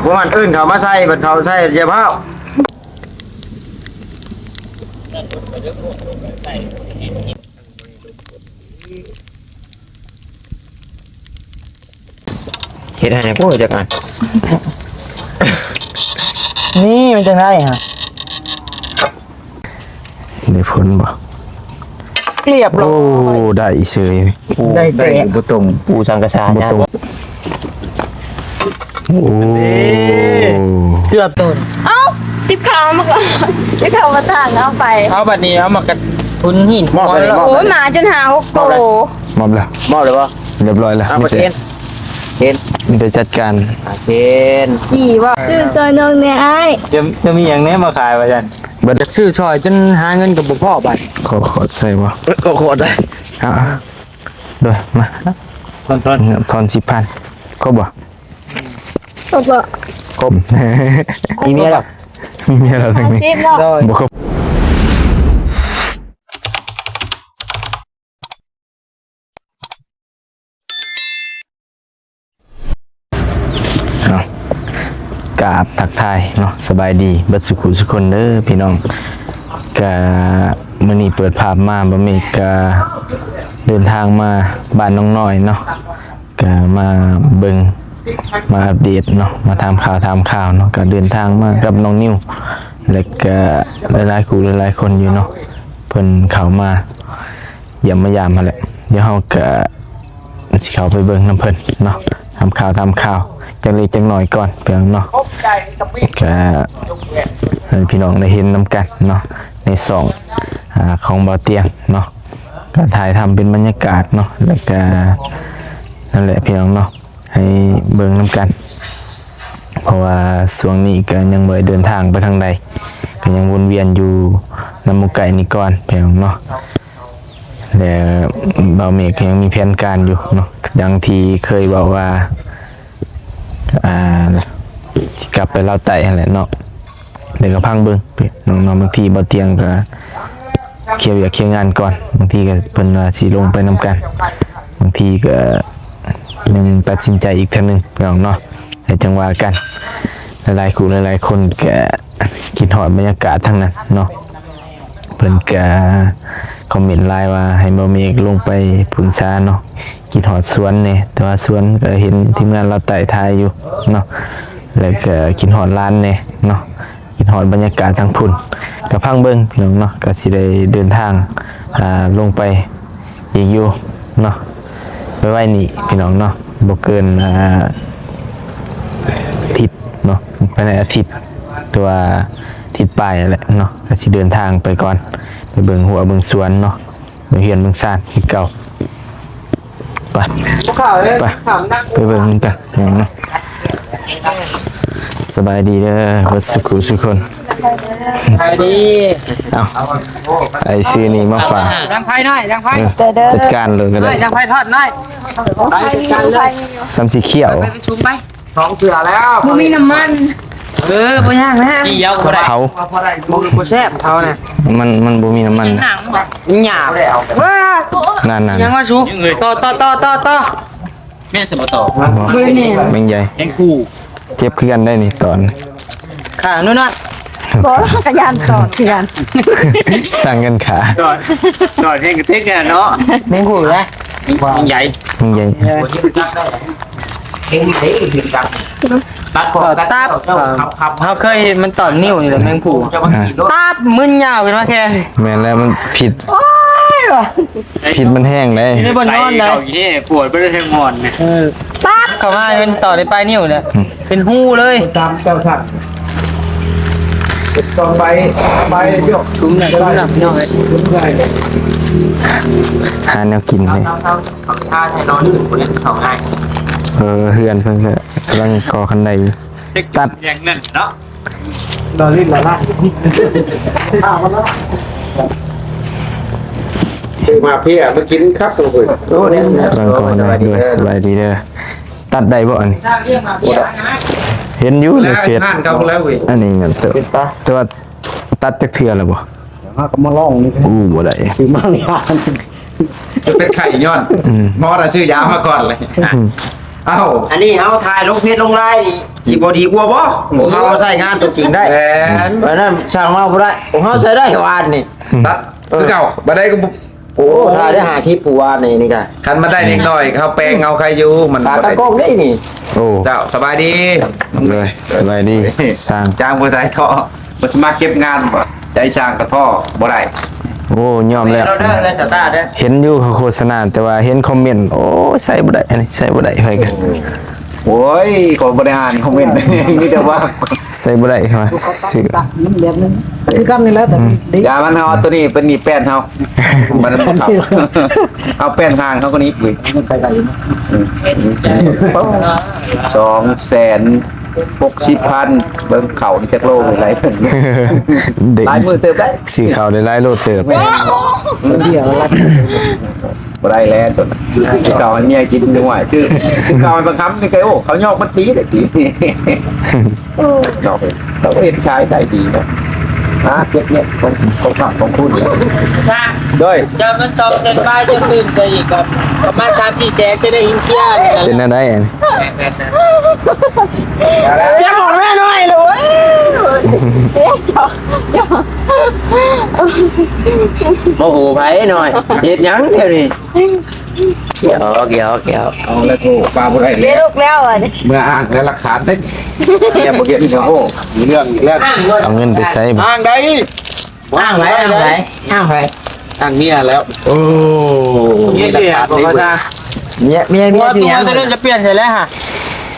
ພວກມັນເອີ້ນເຂົາມາໃສ່ ບັດເຂົາໃສ່ຢ່າພ້າວ. ເຮັດໃຫ້ແດ່ ໂອ້ຍ ຈັກອັນ ນີ້ມັນຈັ່ງໄດ້ຫະ ໄດ້ຜົນບໍ່? ລຽບຮ້ອຍ ໂອ້ ໄດ້ເສີຍ ໄດ້ແຕ່ບໍ່ຕົງ ປູສັງກະສາ ບໍ່ຕົງ ໂອ້ ເກືອບຕົນ ເອົ້າ ຕິບເຂົ້າມາກ່ອນ ຕິບເຂົ້າມາທາງເອົາໄປ ເອົາ ບັດນີ້ເອົາມາກະທຸນຫີນ ມອບເລີຍ ໂອ້ຍ ໝາຈົນຫ້າຫົກໂຕ ມອບແລ້ວ ມອບເລີຍບໍ່? ຮຽບຮ້ອຍແລ້ວ ເອົາ ມີແຕ່ ເຊນ ເຊນ ມີແຕ່ຈັດການ ເຊນ ຂີ່ບໍ່? ຊື້ຊ່ອຍນ້ອງແດ່ອ້າຍ ຈະ ຈະມີຫຍັງແດ່ມາຂາຍວ່າຊັ້ນ ເບິດ ຢາກຊື້ຊ່ອຍຈົນຫາເງິນກໍບໍ່ພໍບາດ ຂໍຂອດໃສ່ບໍ່? ເອີ ຂໍຂອດໄດ້ ເອົາ ໂດຍ ມາ ທອນ ທອນ ທອນສິບພັນ ຄົບບໍ່? ຄົບບໍ່? ຄົບ ມີເມຍແລ້ວ ມີເມຍແລ້ວທັງນີ້ ໂດຍ ບໍ່ຄົບ. ເອົາ ກາບທັກທາຍເນາະ ສະບາຍດີເບິດສຸຂູສຸຄົນເດີພີ່ນ້ອງ ກະມື້ນີ້ເປີດພາບມາ ບ່າວເມກກະເດີນທາງມາບ້ານນ້ອງນ້ອຍເນາະ ກະມາເບິ່ງ ມາອັບເດດເນາະ ມາຖາມຂ່າວຖາມຂ່າວເນາະ ກະເດີນທາງມາກັບນ້ອງນິວ ແລະກະຫຼາຍໆຄູ່ຫຼາຍໆຄົນຢູ່ເນາະ ເພິ່ນເຂົ້າມາ ຢ້ຽມມາຢາມຫັ້ນແຫຼະ ດຽວເຮົາກະຊິເຂົ້າໄປເບິ່ງນຳເພິ່ນເນາະ ຖາມຂ່າວຖາມຂ່າວຈັກເລັກຈັກນ້ອຍກ່ອນພີ່ນ້ອງເນາະ ກະໃຫ້ພີ່ນ້ອງໄດ້ເຫັນນຳກັນເນາະ ໃນຊ່ອງ ອາ ຂອງບ່າວຕຽງເນາະ ກະຖ່າຍທຳເປັນບັນຍາກາດເນາະ ແລ້ວກະ ນັ້ນແຫຼະພີ່ນ້ອງເນາະ ໃຫ້ເບິ່ງນຳກັນ ເພາະວ່າຊ່ວງນີ້ກະຍັງບໍ່ໄດ້ເດີນທາງໄປທາງໃດ ກະຍັງວົນວຽນຢູ່ນຳໝູ່ໄກ່ນີ້ກ່ອນພີ່ນ້ອງເນາະ. ແລະ ບ່າວເມກກໍຍັງມີແຜນການຢູ່ເນາະ ດັ່ງທີ່ເຄີຍເວົ້າວ່າ ອ່າ ຊິກັບໄປລາວໃຕ້ຫັ້ນແຫຼະເນາະ ແຕ່ກໍຟັງເບິ່ງເນາະ ບາງທີບ່າວຕຽງກໍເຄຍວຽກເຄຍງານກ່ອນ ບາງທີກໍເພິ່ນວ່າຊິລົງໄປນຳກັນ ບາງທີກໍຍັງຕັດສິນໃຈອີກເທື່ອໜຶ່ງເນາະ ແລ້ວຈັ່ງວ່າກັນ. ຫຼາຍໆຄູ່ຫຼາຍໆຄົນກໍຄິດຮອດບັນຍາກາດທາງນັ້ນເນາະ. ເພິ່ນກະຄອມເມັນຫຼາຍວ່າໃຫ້ບ່າວເມກລົງໄປພຸ້ນຊາເນາະ ຄິດຮອດສວນແດ່ ແຕ່ວ່າສວນກະເຫັນທີມງານລາວໃຕ້ຖ່າຍຢູ່ເນາະ ແລ້ວກະຄິດຮອດຫຼານແດ່ເນາະ ຄິດຮອດບັນຍາກາດທາງພຸ້ນ ກະຟັງເບິ່ງພີ່ນ້ອງເນາະ ກະຊິໄດ້ເດີນທາງ ອ່າ ລົງໄປ ອີກຢູ່ເນາະ ໄວໆນີ້ພີ່ນ້ອງເນາະ ບໍ່ເກີນ ອ່າ ອາທິດເນາະ ພາຍໃນອາທິດ ຫຼືວ່າອາທິດປາຍນັ້ນແຫຼະເນາະ ກະຊິເດີນທາງໄປກ່ອນ ໄປເບິ່ງຮົ້ວເບິ່ງສວນເນາະ ເບິ່ງເຮືອນເບິ່ງຊານຄືເກົ່າ. ໄປ ໄປ ໄປເບິ່ງນຳກັນເນາະ. ສະບາຍດີເດີ ເບິດສຸຂູສຸຄົນ. ສະບາຍດີ. ເອົ້າ ໄອ້ຊື້ນີ້ມາຝາກ. ດັງໄຟໜ້ອຍ ດັງໄຟ. ເອີ ຈັດການເລີຍກໍໄດ້. ດັງໄຟທອດໜ້ອຍ. ໄປຈັດການເລີຍ. ສ່ຳຊິຂ້ຽວ. ໄປປະຊຸມໄປ. ສອງເທື່ອແລ້ວ. ບໍ່ມີນ້ຳມັນ. ເອີ ບໍ່ຍາກນະ. ເຜົາ. ບໍ່ ບໍ່ແຊບເຜົານະ. ມັນ ມັນບໍ່ມີນ້ຳມັນນະ. ມັນຫຍາບ. ນັ້ນໆ. ຍັງວ່າສູ. ຕໍ່ ຕໍ່ ຕໍ່ ຕໍ່ ຕໍ່. ແມ່ນສະບໍ່ຕອກ ບໍ່ແມ່ນ ແມງໃຫຍ່ ແມງຜູ້ ເຈັບຄືກັນໄດ໋ນີ້ຕອນ ຂ້າງນັ້ນນະ ບໍ່ ກະຢ້ານຕອດຄືກັນ ສ້າງກັນຂາ ຕອດ ຕອດແຮງກະຕິກແນ່ເນາະ ແມງຜູ້ນະ ແມງໃຫຍ່ ແມງໃຫຍ່ ເອີ ເຫັນໄດ້ເຫັນກັບ ຕັບ ຕັບ ຕັບ ເຮົາເຄີຍເຫັນມັນຕອດນິ້ວນີ້ແຫຼະ ແມງຜູ້ ຕັບ ມຶນຍາວຂຶ້ນມາແທ້ ແມ່ນແລ້ວ ມັນພິດ ໂອ້ຍ ພິດມັນແຮງເດ້ ໄປບໍ່ນອນໄດ້ ປວດບໍ່ໄດ້ແຮງງອນ ເອີ ປັບເຂົ້າມາ ມັນຕໍ່ໄດ້ປາຍນິ້ວນະ ອືມ ເປັນຮູເລີຍ ຕາມເຈົ້າສັກ ຕ້ອງໄປ ໄປ ຈຸ່ມນະ ຈຸ່ມນະ ພີ່ນ້ອງເອີຍ ຫາແນວກິນເລີຍ ເອີ ເຮືອນເພິ່ນກໍກຳລັງກໍ່ຄັນໄດຢູ່ ຕັດ ຢ່າງນັ້ນເນາະ ລອລິນລະລະ ຊື້ມາເພຍມາກິນຄັກເພິ່ນ ໂອ້ ກຳລັງກໍ່ຄັນໄດດ້ວຍ ສະບາຍດີເດີ ຕັດໄດ້ບໍ່ອັນນີ້ ບໍ່ໄດ້ ເຫັນຢູ່ໃນເຟສ ອັນນີ້ແມ່ນ ແຕ່ວ່າຕັດຈັກເທື່ອແລ້ວບໍ່ ເຮົາກໍມາລອງນີ້ ໂອ້ ບໍ່ໄດ້ ຊື້ມາເລີຍ ເປັນໄຂ້ຍ້ອນ ອືມ ໝໍລະຊື້ຢາມາກ່ອນເລີຍ ອືມ ເອົ້າ ອັນນີ້ເຮົາຖ່າຍລົງເຟສລົງໄລນ໌ນີ້ ຊິບໍ່ດີກວ່າບໍ່? ພວກເຮົາໃຊ້ງານຕົວຈິງໄດ້. ແມ່ນ. ອັນນັ້ນຊ່າງເວົ້າບໍ່ໄດ້. ພວກເຮົາໃຊ້ໄດ້ວານນີ້. ຕັດຄືເກົ່າ. ບາດໃດກໍບໍ່ ໂອ້ ຖ້າໄດ້ຫາຄລິບຜູ້ວ່ານີ້ນີ້ກະ ຄັນມາໄດ້ເດັກນ້ອຍເຮົາແປງເອົາໃຄຢູ່ ມັນ ຂາຕັ້ງກ້ອງນີ້ນີ້. ໂອ້ ເຈົ້າ ສະບາຍດີ. ໂດຍ ສະບາຍດີຊ່າງ. ຈ້າງຜູ້ຊາຍທໍ່ ບໍ່ສະໝັກເກັບງານບໍ່? ໃຈຊ່າງກໍທໍ່ບໍ່ໄດ້. ໂອ້ ຍອມແລ້ວ. ເຫັນຢູ່ໂຄສະນາ ແຕ່ວ່າເຫັນຄອມເມັນ ໂອ້ ໃຊ້ບໍ່ໄດ້ ອັນນີ້ໃຊ້ບໍ່ໄດ້ ໃຜກໍ ໂອ້ຍ ຂ້ອຍບໍ່ໄດ້ອ່ານຄອມເມັນ ມີແຕ່ວ່າ ໃຊ້ບໍ່ໄດ້ວ່າ ຊື້ ມັນແບບນັ້ນຄືກັນນີ້ແຫຼະ ແຕ່ ອືມ ດີ ຢ່າມັນ ເຮົາເອົາຕົວນີ້ເປັນໜີບແປ້ນເຮົາ ມັນ ເອົາແປ້ນຫ່າງເຮົາກໍໜີບເວີຍ ມັນໄປໄກຢູ່ນະ ສອງແສນຫົກສິບພັນ ເບິ່ງເຂົ້ານີ້ຈັກໂລ ຫຼາຍ ເດ້ງ ຫຼາຍມື້ເຕີບໄດ໋ ຊື້ເຂົ້າໄດ້ຫຼາຍໂລເຕີບ ແມ່ນ ຄົນດຽວລະ ບໍ່ໄດ້ແລ້ວຕົວນັ້ນ ຊື້ເຂົ້າໃຫ້ເມຍກິນ ຈັ່ງວ່າ ຊື້ ຊື້ເຂົ້າໃຫ້ບັກຫຳນີ້ກໍ ໂອ້ ເຂົາຍອກມັນຕີໄດ້ຕີ ເນາະ ເຂົາກໍເຮັດຂາຍໄດ້ດີເນາະ ຫາເກັບເງິນຂອງ ຂອງຄ້ຳຂອງຄູນ ໂດຍ ເຈົ້າເງິນສອງແສນບາດ ເຈົ້າຕື່ມໃສ່ອີກກໍປະມານສາມສີ່ແສນ ຈະໄດ້ຫິນເຄຍນີ້ ເປັນແນວໃດອັນນີ້? ຢ່າບອກແມ່ນ້ອຍເລີຍ ເຈົ້າ ເຈົ້າ ໂມໂຫໃຜນ້ອຍ ເຮັດຫຍັງແນວນີ້? ຫຍອກ ຫຍອກ ຫຍອກ ເອົາແລ້ວໂທ ປາບໍ່ໄດ້ແລ້ວ ເດລຸກແລ້ວອັນນີ້ ເມື່ອອ້າງແລ້ວຫຼັກຖານເດ້ ເມຍບໍ່ເຮັດ ໂອ້ ມີເລື່ອງອີກແລ້ວ ເອົາເງິນໄປໃຊ້ ອ້າງໃດ? ອ້າງໃຜ? ອ້າງໃຜ? ອ້າງໃຜ? ອ້າງເມຍແລ້ວ ໂອ້ ມີຫຼັກຖານເດ້ ເມຍ ເມຍ ເມຍ ຕົວ ຕົວນັ້ນຈະປ່ຽນໃສ່ແລ້ວຫະ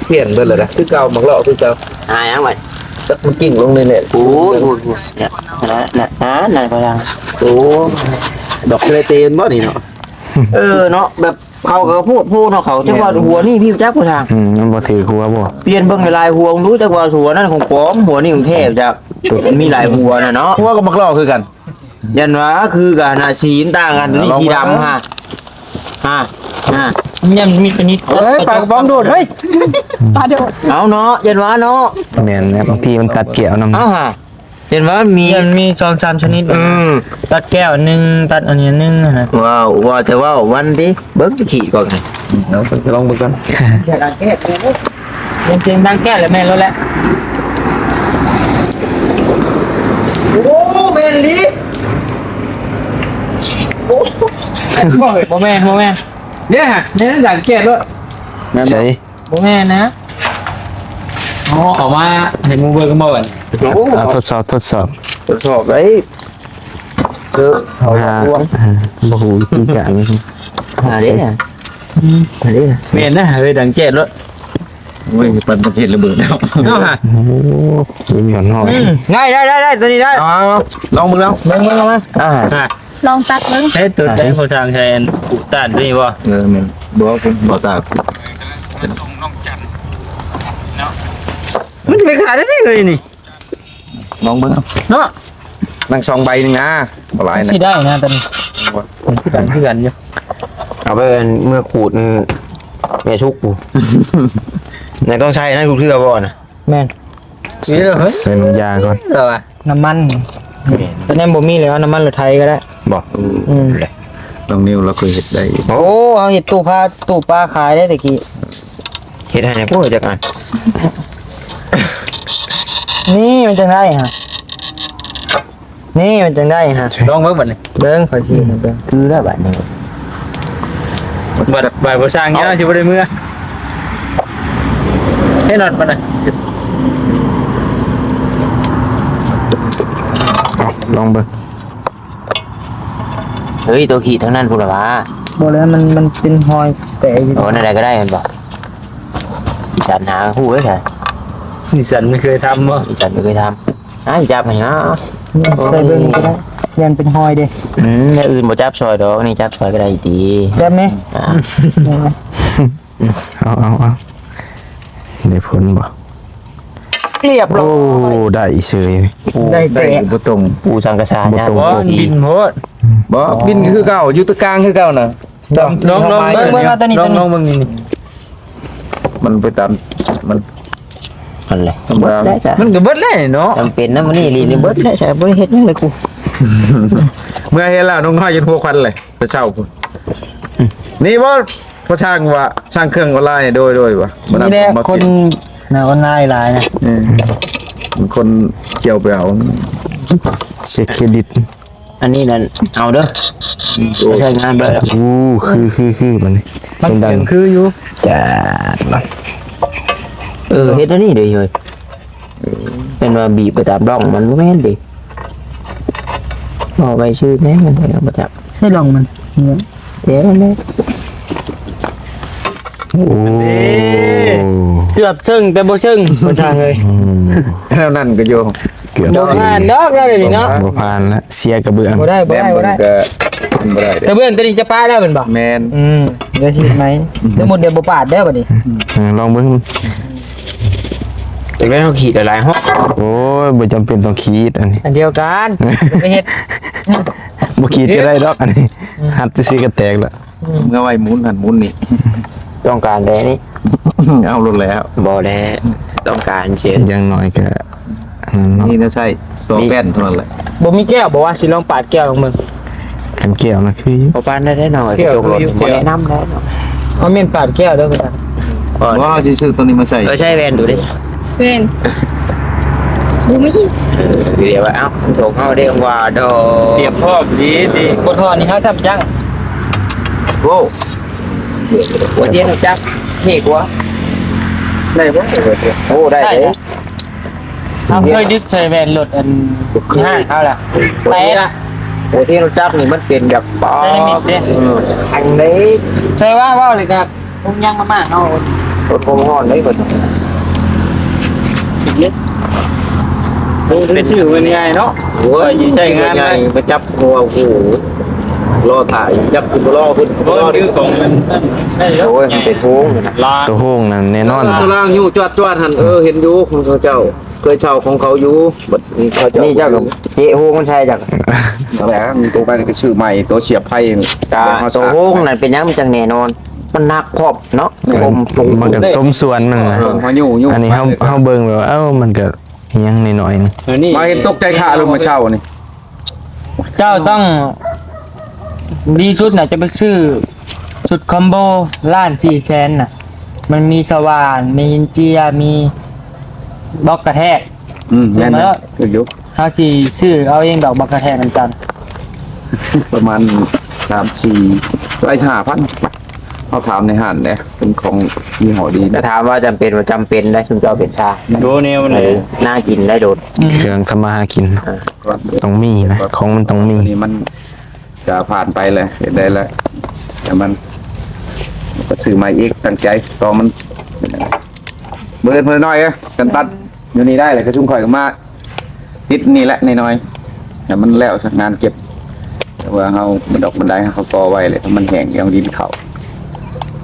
ປ່ຽນເບິດແລ້ວນະ ຄືເກົ່າ ໝາກເລາະຄືເກົ່າ ຫາຫຍັງໄວ້? ຈັກມັນກິ້ງລົງນີ້ແຫຼະ ໂອ້ຍ ໂອ້ຍ ໂອ້ຍ ນະ ນະ ນະ ນະ ພະທາງ ໂອ້ ດອກເຊເລເຕນບໍ່ນີ້ເນາະ? ເອີເນາະ ແບບເຂົາກໍໂພດໂພເນາະ ເຂົາຈັກວ່າຫົວນີ້ພີ່ຈັກພະທາງ ອືມ ມັນບໍ່ຖືກຫົວບໍ່? ປ່ຽນເບິ່ງຫຼາຍໆຫົວດູ ຈັກວ່າຫົວນັ້ນຂອງປອມ ຫົວນີ້ຂອງແທ້ຈັກ ມີຫຼາຍຫົວນະເນາະ ຫົວກັບໝາກເລາະຄືກັນ ຢ້ານວ່າຄືກັນນະ ສີມັນຕ່າງກັນ ຕົວນີ້ສີດຳຫະ ຫະ ຫະ ມັນຍັງມີຊະນິດ ເອີຍ ປາກະປ໋ອງໂດດ ເຮີ້ຍ ປາໂດດ ເອົາເນາະ ຢ້ານວ່າເນາະ ແມ່ນແຫຼະ ບາງທີມັນຕັດແກ້ວນຳ ເອົາຫະ ເຫັນວ່າມີ ມັນມີສອງສາມຊະນິດ ເອີ ຕັດແກ້ວອັນໜຶ່ງ ຕັດອັນນີ້ອັນໜຶ່ງນະ ວ້າວ ວ່າແຕ່ເວົ້າວັນຕິ ເບິ່ງຂີ້ກ່ອນ ເອົາໄປລອງເບິ່ງກ່ອນ ເປັນສຽງດັງແກ້ວແລ້ວແມ່ນໂລດແຫຼະ ໂອ້ ແມ່ນອີ່ຫຼີ ໂອ້ ບໍ່ແມ່ນ ບໍ່ແມ່ນ ເດ້ຫະ ແມ່ນດັງແກ້ວໂລດ ແມ່ນບໍ່? ໃສ? ບໍ່ແມ່ນນະ ເອົາ ເອົາມາໃຫ້ໝູ່ເບິ່ງບໍ່ບັດນີ້ ໂອ້ ເອົາທົດສອບ ທົດສອບ ທົດສອບໄດ້ ເອີ ເອົາຫາ ບໍ່ຮູ້ວິທີການ ຫາເດ້ ອືມ ຫາເດ້ ແມ່ນນະ ເຮີ້ຍ ດັງແຈ້ດໂລດ ໂອ້ຍ ປັນປະເທດລະເບີດແລ້ວ ເອົາຫາ ໂອ້ ມີຫອນຮອດ ອືມ ໄດ້ ໄດ້ ໄດ້ ໄດ້ ຕົວນີ້ໄດ້ ເອົາ ເອົາ ລອງເບິ່ງເອົາ ເບິ່ງ ເບິ່ງ ເອົາມາ ອ່າ ອ່າ ລອງຕັດເບິ່ງ ເຮັດຕົວໃດ ເອີ ຜູ້ຊ່າງໃສ່ອັນປູກຕ້ານຕົວນີ້ບໍ່? ເອີ ແມ່ນ ບໍ່ ບໍ່ຕາກ ມັນຊິໄປຂາຍໄດ້ເລີຍນີ້ ລອງເບິ່ງເອົາເນາະ ນັ່ງສອງໃບໜຶ່ງນະ ບໍ່ຫຼາຍນະ ຊິໄດ້ນະ ຕົວນີ້ ຄືກັນ ຄືກັນຢູ່ ເອົາໄປເມືອຂູດແມ່ສຸກ ໃນຕ້ອງໃຊ້ນະ ທຸກເທື່ອບໍ່ນະ? ແມ່ນ ໃສ່ ໃສ່ນ້ຳຢາກ່ອນ ເອີ ນ້ຳມັນ ແມ່ນ ຕອນນັ້ນບໍ່ມີແລ້ວ ນ້ຳມັນລົດໄຖກໍໄດ້ ບໍ່ ອືມ ອືມ ນ້ອງນິວລາວເຄີຍເຮັດໄດ້ຢູ່ ໂອ້ ເຮົາເຮັດຕູ້ພາ ຕູ້ປາຂາຍໄດ້ແຕ່ກີ້ ເຮັດໃຫ້ແດ່ ໂອ້ຍ ຈັກອັນ ນີ້ມັນຈັ່ງໄດ້ຫະ ນີ້ມັນຈັ່ງໄດ້ຫະ ລອງເບິ່ງບັດນີ້ ເບິ່ງ ຂ້ອຍຊິເຮັດໃຫ້ເບິ່ງ ຄືແລ້ວບັດນີ້ ບັດ ບັດບໍ່ສ້າງເນາະ ຊິບໍ່ໄດ້ເມືອ ໃຫ້ນັດມັນນະ ເອົາ ລອງເບິ່ງ ເຮີ້ຍ ໂຕຂີດທາງນັ້ນພຸ້ນລະຫວາ ບໍ່ແລ້ວ ມັນ ມັນເປັນຮອຍແຕກຢູ່ ໂອ້ ແນວໃດກໍໄດ້ແມ່ນບໍ່? ອີສັນຫາຮູ້ເດ້ ອີສັນໄມ່ເຄີຍທຳບໍ່? ອີສັນໄມ່ເຄີຍທຳ ອ້າຍ ຈັບໃຫ້ນະ ໃສ່ເບິ່ງກໍໄດ້ ຢ້ານເປັນຮອຍເດ້ ອືມ ແນວອື່ນບໍ່ຈັບຊ່ອຍດອກ ນີ້ຈັບຊ່ອຍກໍໄດ້ຕິ ແບບນີ້ ອ່າ ເອົາ ເອົາ ເອົາ ໄດ້ຜົນບໍ່? ລຽບຮ້ອຍ ໂອ້ ໄດ້ເສີຍ ໄດ້ແຕ່ ບໍ່ຕົງ ປູສັງກະສາ ບໍ່ຕົງ ບໍ່ ບິນໂພດ ບໍ່ ບິນຄືເກົ່າ ຢູ່ຕະກາງຄືເກົ່ານະ ລອງ ລອງ ລອງເບິ່ງ ເບິ່ງ ເບິ່ງ ເອົາຕົວນີ້ ລອງ ລອງເບິ່ງນີ້ ນີ້ ມັນໄປຕາມ ມັນ ຫັ້ນແຫຼະ ມັນກໍເບິດແລ້ວເນາະ ຈຳເປັນນະ ມື້ນີ້ລີ້ ເບິດແລ້ວ ບໍ່ໄດ້ເຮັດຫຍັງເລີຍກູ ເມື່ອເຫັນແລ້ວ ນ້ອງນ້ອຍຈົນຫົວຄວັນເລີຍ ແຕ່ເຊົ້າພຸ້ນ ນີ້ບໍ່ ພໍຊ່າງວ່າ ສ້າງເຄື່ອງອອນລາຍ ໂດຍ ໂດຍວ່າ ນີ້ແຫຼະ ຄົນ ໜ້າອອນລາຍຫຼາຍນະ. ເອີ ຄົນກ່ຽວໄປເອົາ ເຊັກເຄຣດິດ. ອັນນີ້ນັ້ນເອົາເດີ ໂອ້ ໃຊ້ງານໄດ້ແລ້ວ. ໂອ້ ຄື ຄື ຄື ບັດນີ້ ມັນສຽງດັງ ສຽງຄືຢູ່. ຈັດມາ. ເອີ ເຮັດອັນນີ້ເດ້ເຮີ້ຍ. ແມ່ນວ່າບີບໄປຕາມຮ່ອງມັນບໍ່ແມ່ນຕິ ເວົ້າໄປຊື່ແມ່ນບໍ່ຈັກ. ໃສ່ຮ່ອງມັນນີ້ ເດ້ແຫຼະ. ໂອ້ ເກືອບເຊິ່ງແຕ່ບໍ່ເຊິ່ງ ພາສາເອີຍ. ອືມ ແນວນັ້ນກໍຢູ່ ເກືອບ ບໍ່ຜ່ານດອກແນວນີ້ເນາະ. ບໍ່ຜ່ານລະ ເສຍກະເບື້ອງ. ບໍ່ໄດ້ ບໍ່ໄດ້ ບໍ່ໄດ້ ແນມເບິ່ງກໍບໍ່ໄດ້ເດ້. ກະເບື້ອງຕົວນີ້ຈະປະແລ້ວແມ່ນບໍ່? ແມ່ນ. ອືມ ດຽວຊິເຮັດໃໝ່. ສົມມຸດດຽວບໍ່ປາດເດີບັດນີ້. ເອີ ລອງເບິ່ງ. ຈັກແມ່ນເຮົາຂີດຫຼາຍໆຮອບ. ໂອ້ຍ ບໍ່ຈຳເປັນຕ້ອງຂີດອັນນີ້ ອັນດຽວກັນ ໄປເຮັດ ບໍ່ຂີດກໍໄດ້ດອກອັນນີ້. ອືມ ຫັດຊື່ໆກໍແຕກລະ. ອືມ ເມື່ອໄວ້ໝູນຫັ້ນໝູນນີ້ ຕ້ອງການແຕ່ນີ້ ເອົາໂລດແລ້ວ. ບໍ່ແລ້ວ ຕ້ອງການເຊັ່ນ ຢ່າງໜ້ອຍກໍອັນນັ້ນເນາະ ມີແນວໃຊ້ຕໍ່ແປ້ນເທົ່ານັ້ນແຫຼະ. ບໍ່ມີແກ້ວບໍ່ວ່າ ຊິລອງປາດແກ້ວລອງເບິ່ງ. ຄັນແກ້ວນະຄືຢູ່ ບໍ່ປານໃດເນາະ ແກ້ວຄືຢູ່ ບໍ່ແນະນຳໄດ້ເນາະ. ເຮົາແມ່ນປາດແກ້ວເດີ ບໍ່ ຊິຊື້ຕົວນີ້ມາໃສ່. ເອີ ໃຊ້ແວ່ນດູດິ ແວ່ນ ບໍ່ມີ. ເອີ ດຽວວ່າ ເອົ້າ ຖົງເຮົາເດ້ວ່າດອກ ຕຽມພ້ອມດີຕິ ບໍ່ຖອດນີ້ຫາຊ້ຳຈັງ. ໂອ້ ບໍ່ຕຽມຈັກເຮກວ່າ ໄດ້ບໍ່? ໂອ້ ໄດ້ເດ້. ເຮົາເຄີຍດຶກໃສ່ແວ່ນລົດອັນຫ້າງເຮົາລະ ແປດ. ໂອ ທີ່ຮູ້ຈັກນີ້ມັນເປັນແບບ ເຊຣາມິກເດ້ ເອີ ອັນນີ້ ໃສ່ວ່າເວົ້າເລີຍກັບ ຄົງຍັງມາມາເຮົາ ລົດຄວາມຮ້ອນເດ້ເພິ່ນ ເປັນຊື່ມັນງ່າຍເນາະ. ໂອ້ຍ ໃຊ້ງານໃຫຍ່ ມາຈັບຫົວ ໂອ້ໂຫ ລໍຖ້າ ຈັກຊິບໍ່ລໍເພິ່ນບໍ່ລໍ ຄືຂອງມັນໃຊ້ແລ້ວ. ໂອ້ຍ ມັນເປັນໂຮງ ໂຕໂຮງນັ້ນແນ່ນອນ ຕົວລ່າງຢູ່ຈວດໆຫັ້ນ. ເອີ ເຫັນຢູ່ຂອງເຂົາເຈົ້າ ເຄີຍເຊົ່າຂອງເຂົາຢູ່ ບັດນີ້ເຂົາເຈົ້າ ນີ້ເຈົ້າກໍເຈະໂຮງມັນໃສ່ຈັກ ນັ້ນແຫຼະ ມັນຕົວໄປກໍຊື້ໃໝ່ ຕົວສຽບໄຟ ກະໂຕໂຮງນັ້ນເປັນຫຍັງມັນຈັ່ງແນ່ນອນ ມັນໜັກພ້ອມເນາະ. ແມ່ນ ມັນກໍສົມສ່ວນມັນນະ ເອີ ເຮົາຢູ່ຢູ່ ອັນນີ້ເຮົາ ເຮົາເບິ່ງແບບວ່າ ເອົ້າ ມັນກໍອີ່ຫຍັງໜ້ອຍໆ ອັນນີ້ມາເຫັນຕົກໃຈຂາລົງມາເຊົ້ານີ້. ເຈົ້າຕ້ອງ ດີສຸດນະ ຈະໄປຊື້ຊຸດຄອມໂບລ້ານສີ່ແສນນະ ມັນມີສະຫວ່ານ ມີຫີນເຈຍ ມີບລັອກກະແທກ. ອືມ ແມ່ນ ແມ່ນ ຖືກຢູ່. ເຮົາຊິຊື້ເອົາເອງດອກ ບລັອກກະແທກນຳກັນ ປະມານສາມສີ່ ໄດ້ຫ້າພັນ. ເຮົາຖາມໃນຮ້ານແດ່ ເປັນຂອງຍີ່ຫໍ້ດີ. ກໍຖາມວ່າຈຳເປັນບໍ່? ຈຳເປັນໄດ໋ ຊຸມເຈົ້າເປັນຊາ ໂດແນວມັນ ເອີ ໜ້າກິນໄດ້ໂດດ ອືມ ເຄື່ອງທຳມາຫາກິນ ເອີ ຕ້ອງມີນະ ຂອງມັນຕ້ອງມີ. ນີ້ມັນຈະຜ່ານໄປແລ້ວ ເຮັດໄດ້ແລ້ວ ແຕ່ມັນກໍຊື້ໃໝ່ອີກ ຕັ້ງໃຈຕໍ່ມັນ. ມື້ອື່ນເພິ່ນນ້ອຍເອີຍ ກັນຕັດ ຢູ່ນີ້ໄດ້ແລ້ວ ກະຊຸມຂ້ອຍກໍມາຕິດນີ້ແຫຼະໜ້ອຍໆ ໃຫ້ມັນແລ້ວຊະ ງານເກັບ. ແຕ່ວ່າເຮົາບັນດອກບັນໄດເຮົາກໍໄວ້ແຫຼະ ຖ້າມັນແຫ້ງ ເອົາດິນເຂົ້າ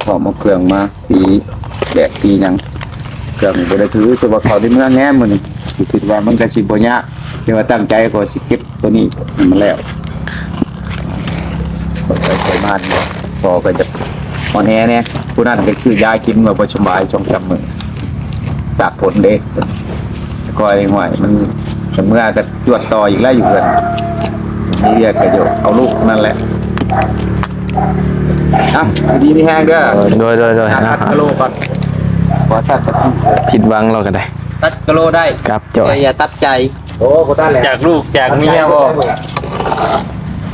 ເຂົ້າມາເຄື່ອງມາຕີແບກຕີຫຍັງ ເຄື່ອງບໍ່ໄດ້ຖື ແຕ່ວ່າເຂົ້າໃນເມືອງແນ່ມື້ນີ້ ຄິດວ່າມັນກໍຊິບໍ່ຍາກ ແຕ່ວ່າຕັ້ງໃຈກໍຊິເກັບ ຕົວນີ້ໃຫ້ມັນແລ້ວ ຂ້ອຍໄປມານີ້ ພໍ່ກໍຈະອ່ອນແອແດ່ ຜູ້ນັ້ນກໍຊື້ຢາກິນວ່າບໍ່ສະບາຍສອງສາມມື້ ຕາກຝົນເດ້. ຂ້ອຍ ຫ້ວຍ ມັນ ເມື່ອກໍຈວດຕໍ່ອີກແລ້ວຢູ່ເຮືອນ ມີວຽກກໍຢູ່ ເອົາລູກນັ້ນແຫຼະ. ອ່ະ ຢູ່ດີມີແຮງເດີ ໂດຍ ໂດຍ ໂດຍ ຕັດກະໂລກ່ອນ ບໍ່ຕັດກໍຊິ ຜິດຫວັງແລ້ວກໍໄດ້ ຕັດກະໂລໄດ້ ກັບຈອຍ ແຕ່ຢ່າຕັດໃຈ. ໂອ້ ບໍ່ຕັດແຫຼະ ຈາກລູກຈາກເມຍບໍ່?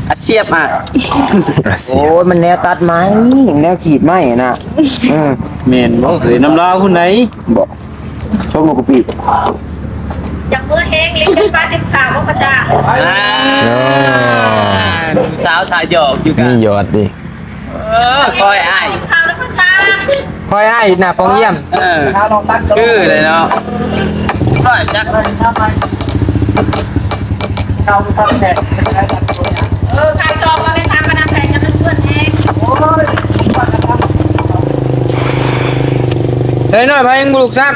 ອາຊຽບອະ ອາຊຽບ ໂອ້ຍ ມັນແນວຕັດໄມ້ ແນວຂີດໄມ້ນະ. ເອີ ແມ່ນບໍ່? ເອີ ນຳລາວພຸ້ນໃດ ບໍ່ ຊົມບໍ່ກະປິ ຈັບມືແຮງ ຫຼິ້ນກັນປາເຕັມຂາບໍ່ພະເຈົ້າ. ອ່າ ເອີ ສາວຖ້າຫຍອກຢູ່ກະ ມີຫຍອດຕິ. ເອີ ຄອຍອ້າຍ ຄອຍອ້າຍໜ້າປ່ອງຢ້ຽມ. ເອີ ຄືເລີຍເນາະ ຄອຍຈັກ ເອີ ຂາຍຊອງກໍໄດ້ ທາງມານຳໃສ່ຈະມັນເປື້ອນແຮງ. ໂອ້ຍ ເອີ ນ້ອຍພາຍັງບໍ່ລຸກຊ້ຳ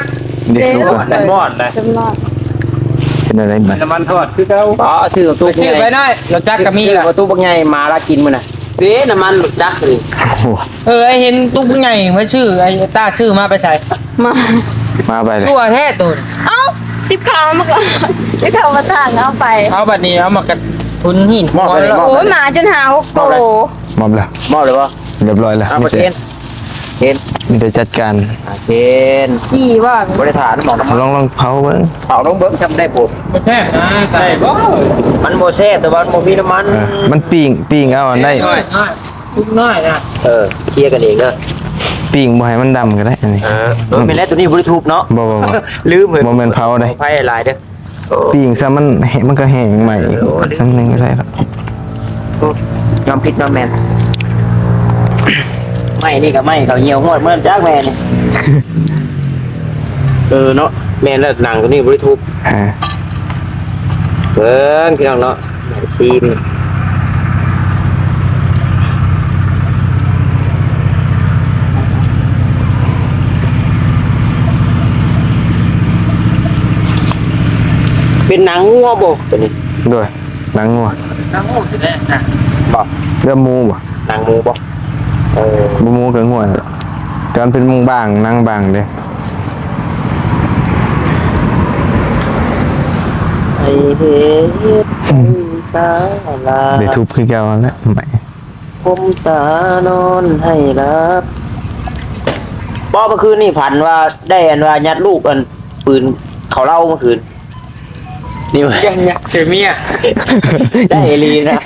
ເດັກລຸກ ເອີ ແບດມອດນະ ເປັນອະໄລບັດ ນ້ຳມັນທອດຄືເກົ່າ. ອໍ ຊື້ຕູ້ບັກໃຫຍ່ ໄປໜ້ອຍ ລົດຈັກກໍມີລະ ຕູ້ບັກໃຫຍ່ ໝາລາກກິນມື້ນະ. ເດ້ ນ້ຳມັນລົດຈັກນີ້. ໂອ້ ເອີ ໄອ້ເຫັນຕູ້ໃຫຍ່ໄວ້ຊື້ ໄອ້ຕາຊື້ມາໄປໃສ? ມາ ມາໄປເລີຍ ຕົວແທ້ໂຕ. ເອົ້າ ຕິບເຂົ້າມາກ່ອນ ຕິບເຂົ້າມາທາງເອົາໄປ ເອົາບັດນີ້ ເອົາມາກະທຸນຫີນ ມອບເລີຍ ໂອ້ຍ ໝາຈົນຫ້າຫົກໂຕ. ມອບແລ້ວ ມອບເລີຍບໍ່? ຮຽບຮ້ອຍແລ້ວ ເອົາ ມີແຕ່ ເຫັນ ມີແຕ່ຈັດການ. ເຫັນ ຂີ້ວ່າ ບໍ່ໄດ້ທານໝໍ້ນ້ຳມັນ ລອງ ລອງເຜົາເບິ່ງ ເຜົາລອງເບິ່ງ ຈຳໄດ້ບໍ່ ບໍ່ແຊບນະ ໃສ່ບໍ່ ມັນບໍ່ແຊບ ແຕ່ວ່າມັນບໍ່ມີນ້ຳມັນ ເອີ ມັນປີ້ງ ປີ້ງເອົາອັນໃດ ນ້ອຍໆ ທຸບນ້ອຍນະ ເອີ ເຄຍກັນເອງເດີ ປີ້ງບໍ່ໃຫ້ມັນດຳກໍໄດ້ອັນນີ້ ເອີ ເອີ ແມ່ນແລ້ວ ຕົວນີ້ບໍ່ໄດ້ທຸບເນາະ ບໍ່ ບໍ່ ບໍ່ ລືມເລີຍ ບໍ່ແມ່ນເຜົາເດ້ ໄຟຫຼາຍເດີ. ປີ້ງຊະ ມັນແຫ້ງ ມັນກໍແຫ້ງໃໝ່ ເອີ ຊຳໜຶ່ງກໍໄດ້ລະ ໂອ້ ຍອມຜິດຍອມແມ່ນ ໄມ້ນີ້ກໍໄມ້ເຂົາຫ່ຽວຫວດເໝືອນຈັກແມ່ນີ້ ເອີເນາະ ແມ່ນແລ້ວ ໜັງຕົວນີ້ບໍ່ໄດ້ທຸບ ອ່າ ເບິ່ງພີ່ນ້ອງເນາະ ຊີມ ເປັນໜັງງົວບໍ່ຕົວນີ້? ໂດຍ ໜັງງົວ ໜັງງົວຊິແຫຼະນະ ບໍ່ ເລືອດໝູບໍ່? ໜັງໝູບໍ່? ເອີ ບໍ່ໝູກໍງົວ ແຕ່ມັນເປັນບາງໆ ໜັງບາງເດ້ ໄປເຮັດ ອືມ ໄປສາລາ ໄດ້ທຸບຄືເກົ່າຫັ້ນແຫຼະ ໄມ້ ກົ້ມຕານອນໃຫ້ຫຼັບ ບໍ່ ເມື່ອຄືນນີ້ຝັນວ່າໄດ້ອັນວ່າຍັດລູກອັນປືນເຂົາເລົ່າເມື່ອຄືນ ນີ້ ຍັດ ຍັດໃສ່ເມຍ ໄດ້ອີ່ຫຼີນະ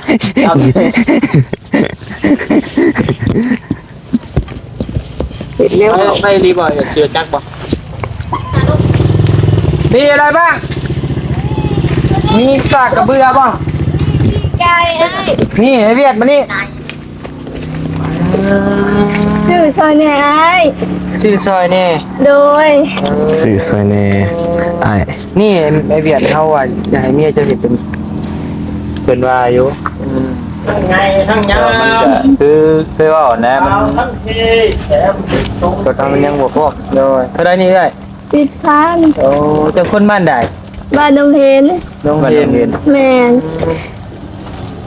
ເຮັດແລ້ວ ໄດ້ອີ່ຫຼີບໍ່? ຢາກເຊື່ອຈັກບໍ່? ມີອະໄລບ້າງ? ມີສາກກະເບືອບໍ່? ໄກ່ອ້າຍ ນີ້ໃຫ້ວຽດມານີ້ ຊື້ຊ່ອຍແດ່ອ້າຍ ຊື້ຊ່ອຍແດ່ ໂດຍ ຊື້ຊ່ອຍແດ່ອ້າຍ ນີ້ໄອ້ວຽດເຮົາວ່າຢາກໃຫ້ເມຍເຈົ້າເຮັດເປັນ ເພິ່ນວ່າຢູ່ ອືມ ທັງໃຫຍ່ທັງຍາວ ຄື ຄືເວົ້ານະ ມັນ ກໍທັງຍັງບໍ່ພ້ອມ ໂດຍ ເທົ່າໃດນີ້ເອື້ອຍ? ສິບພັນ ໂອ້ ເຈົ້າຄົນບ້ານໃດ? ບ້ານດົງເຫັນ ດົງເຫັນ ແມ່ນ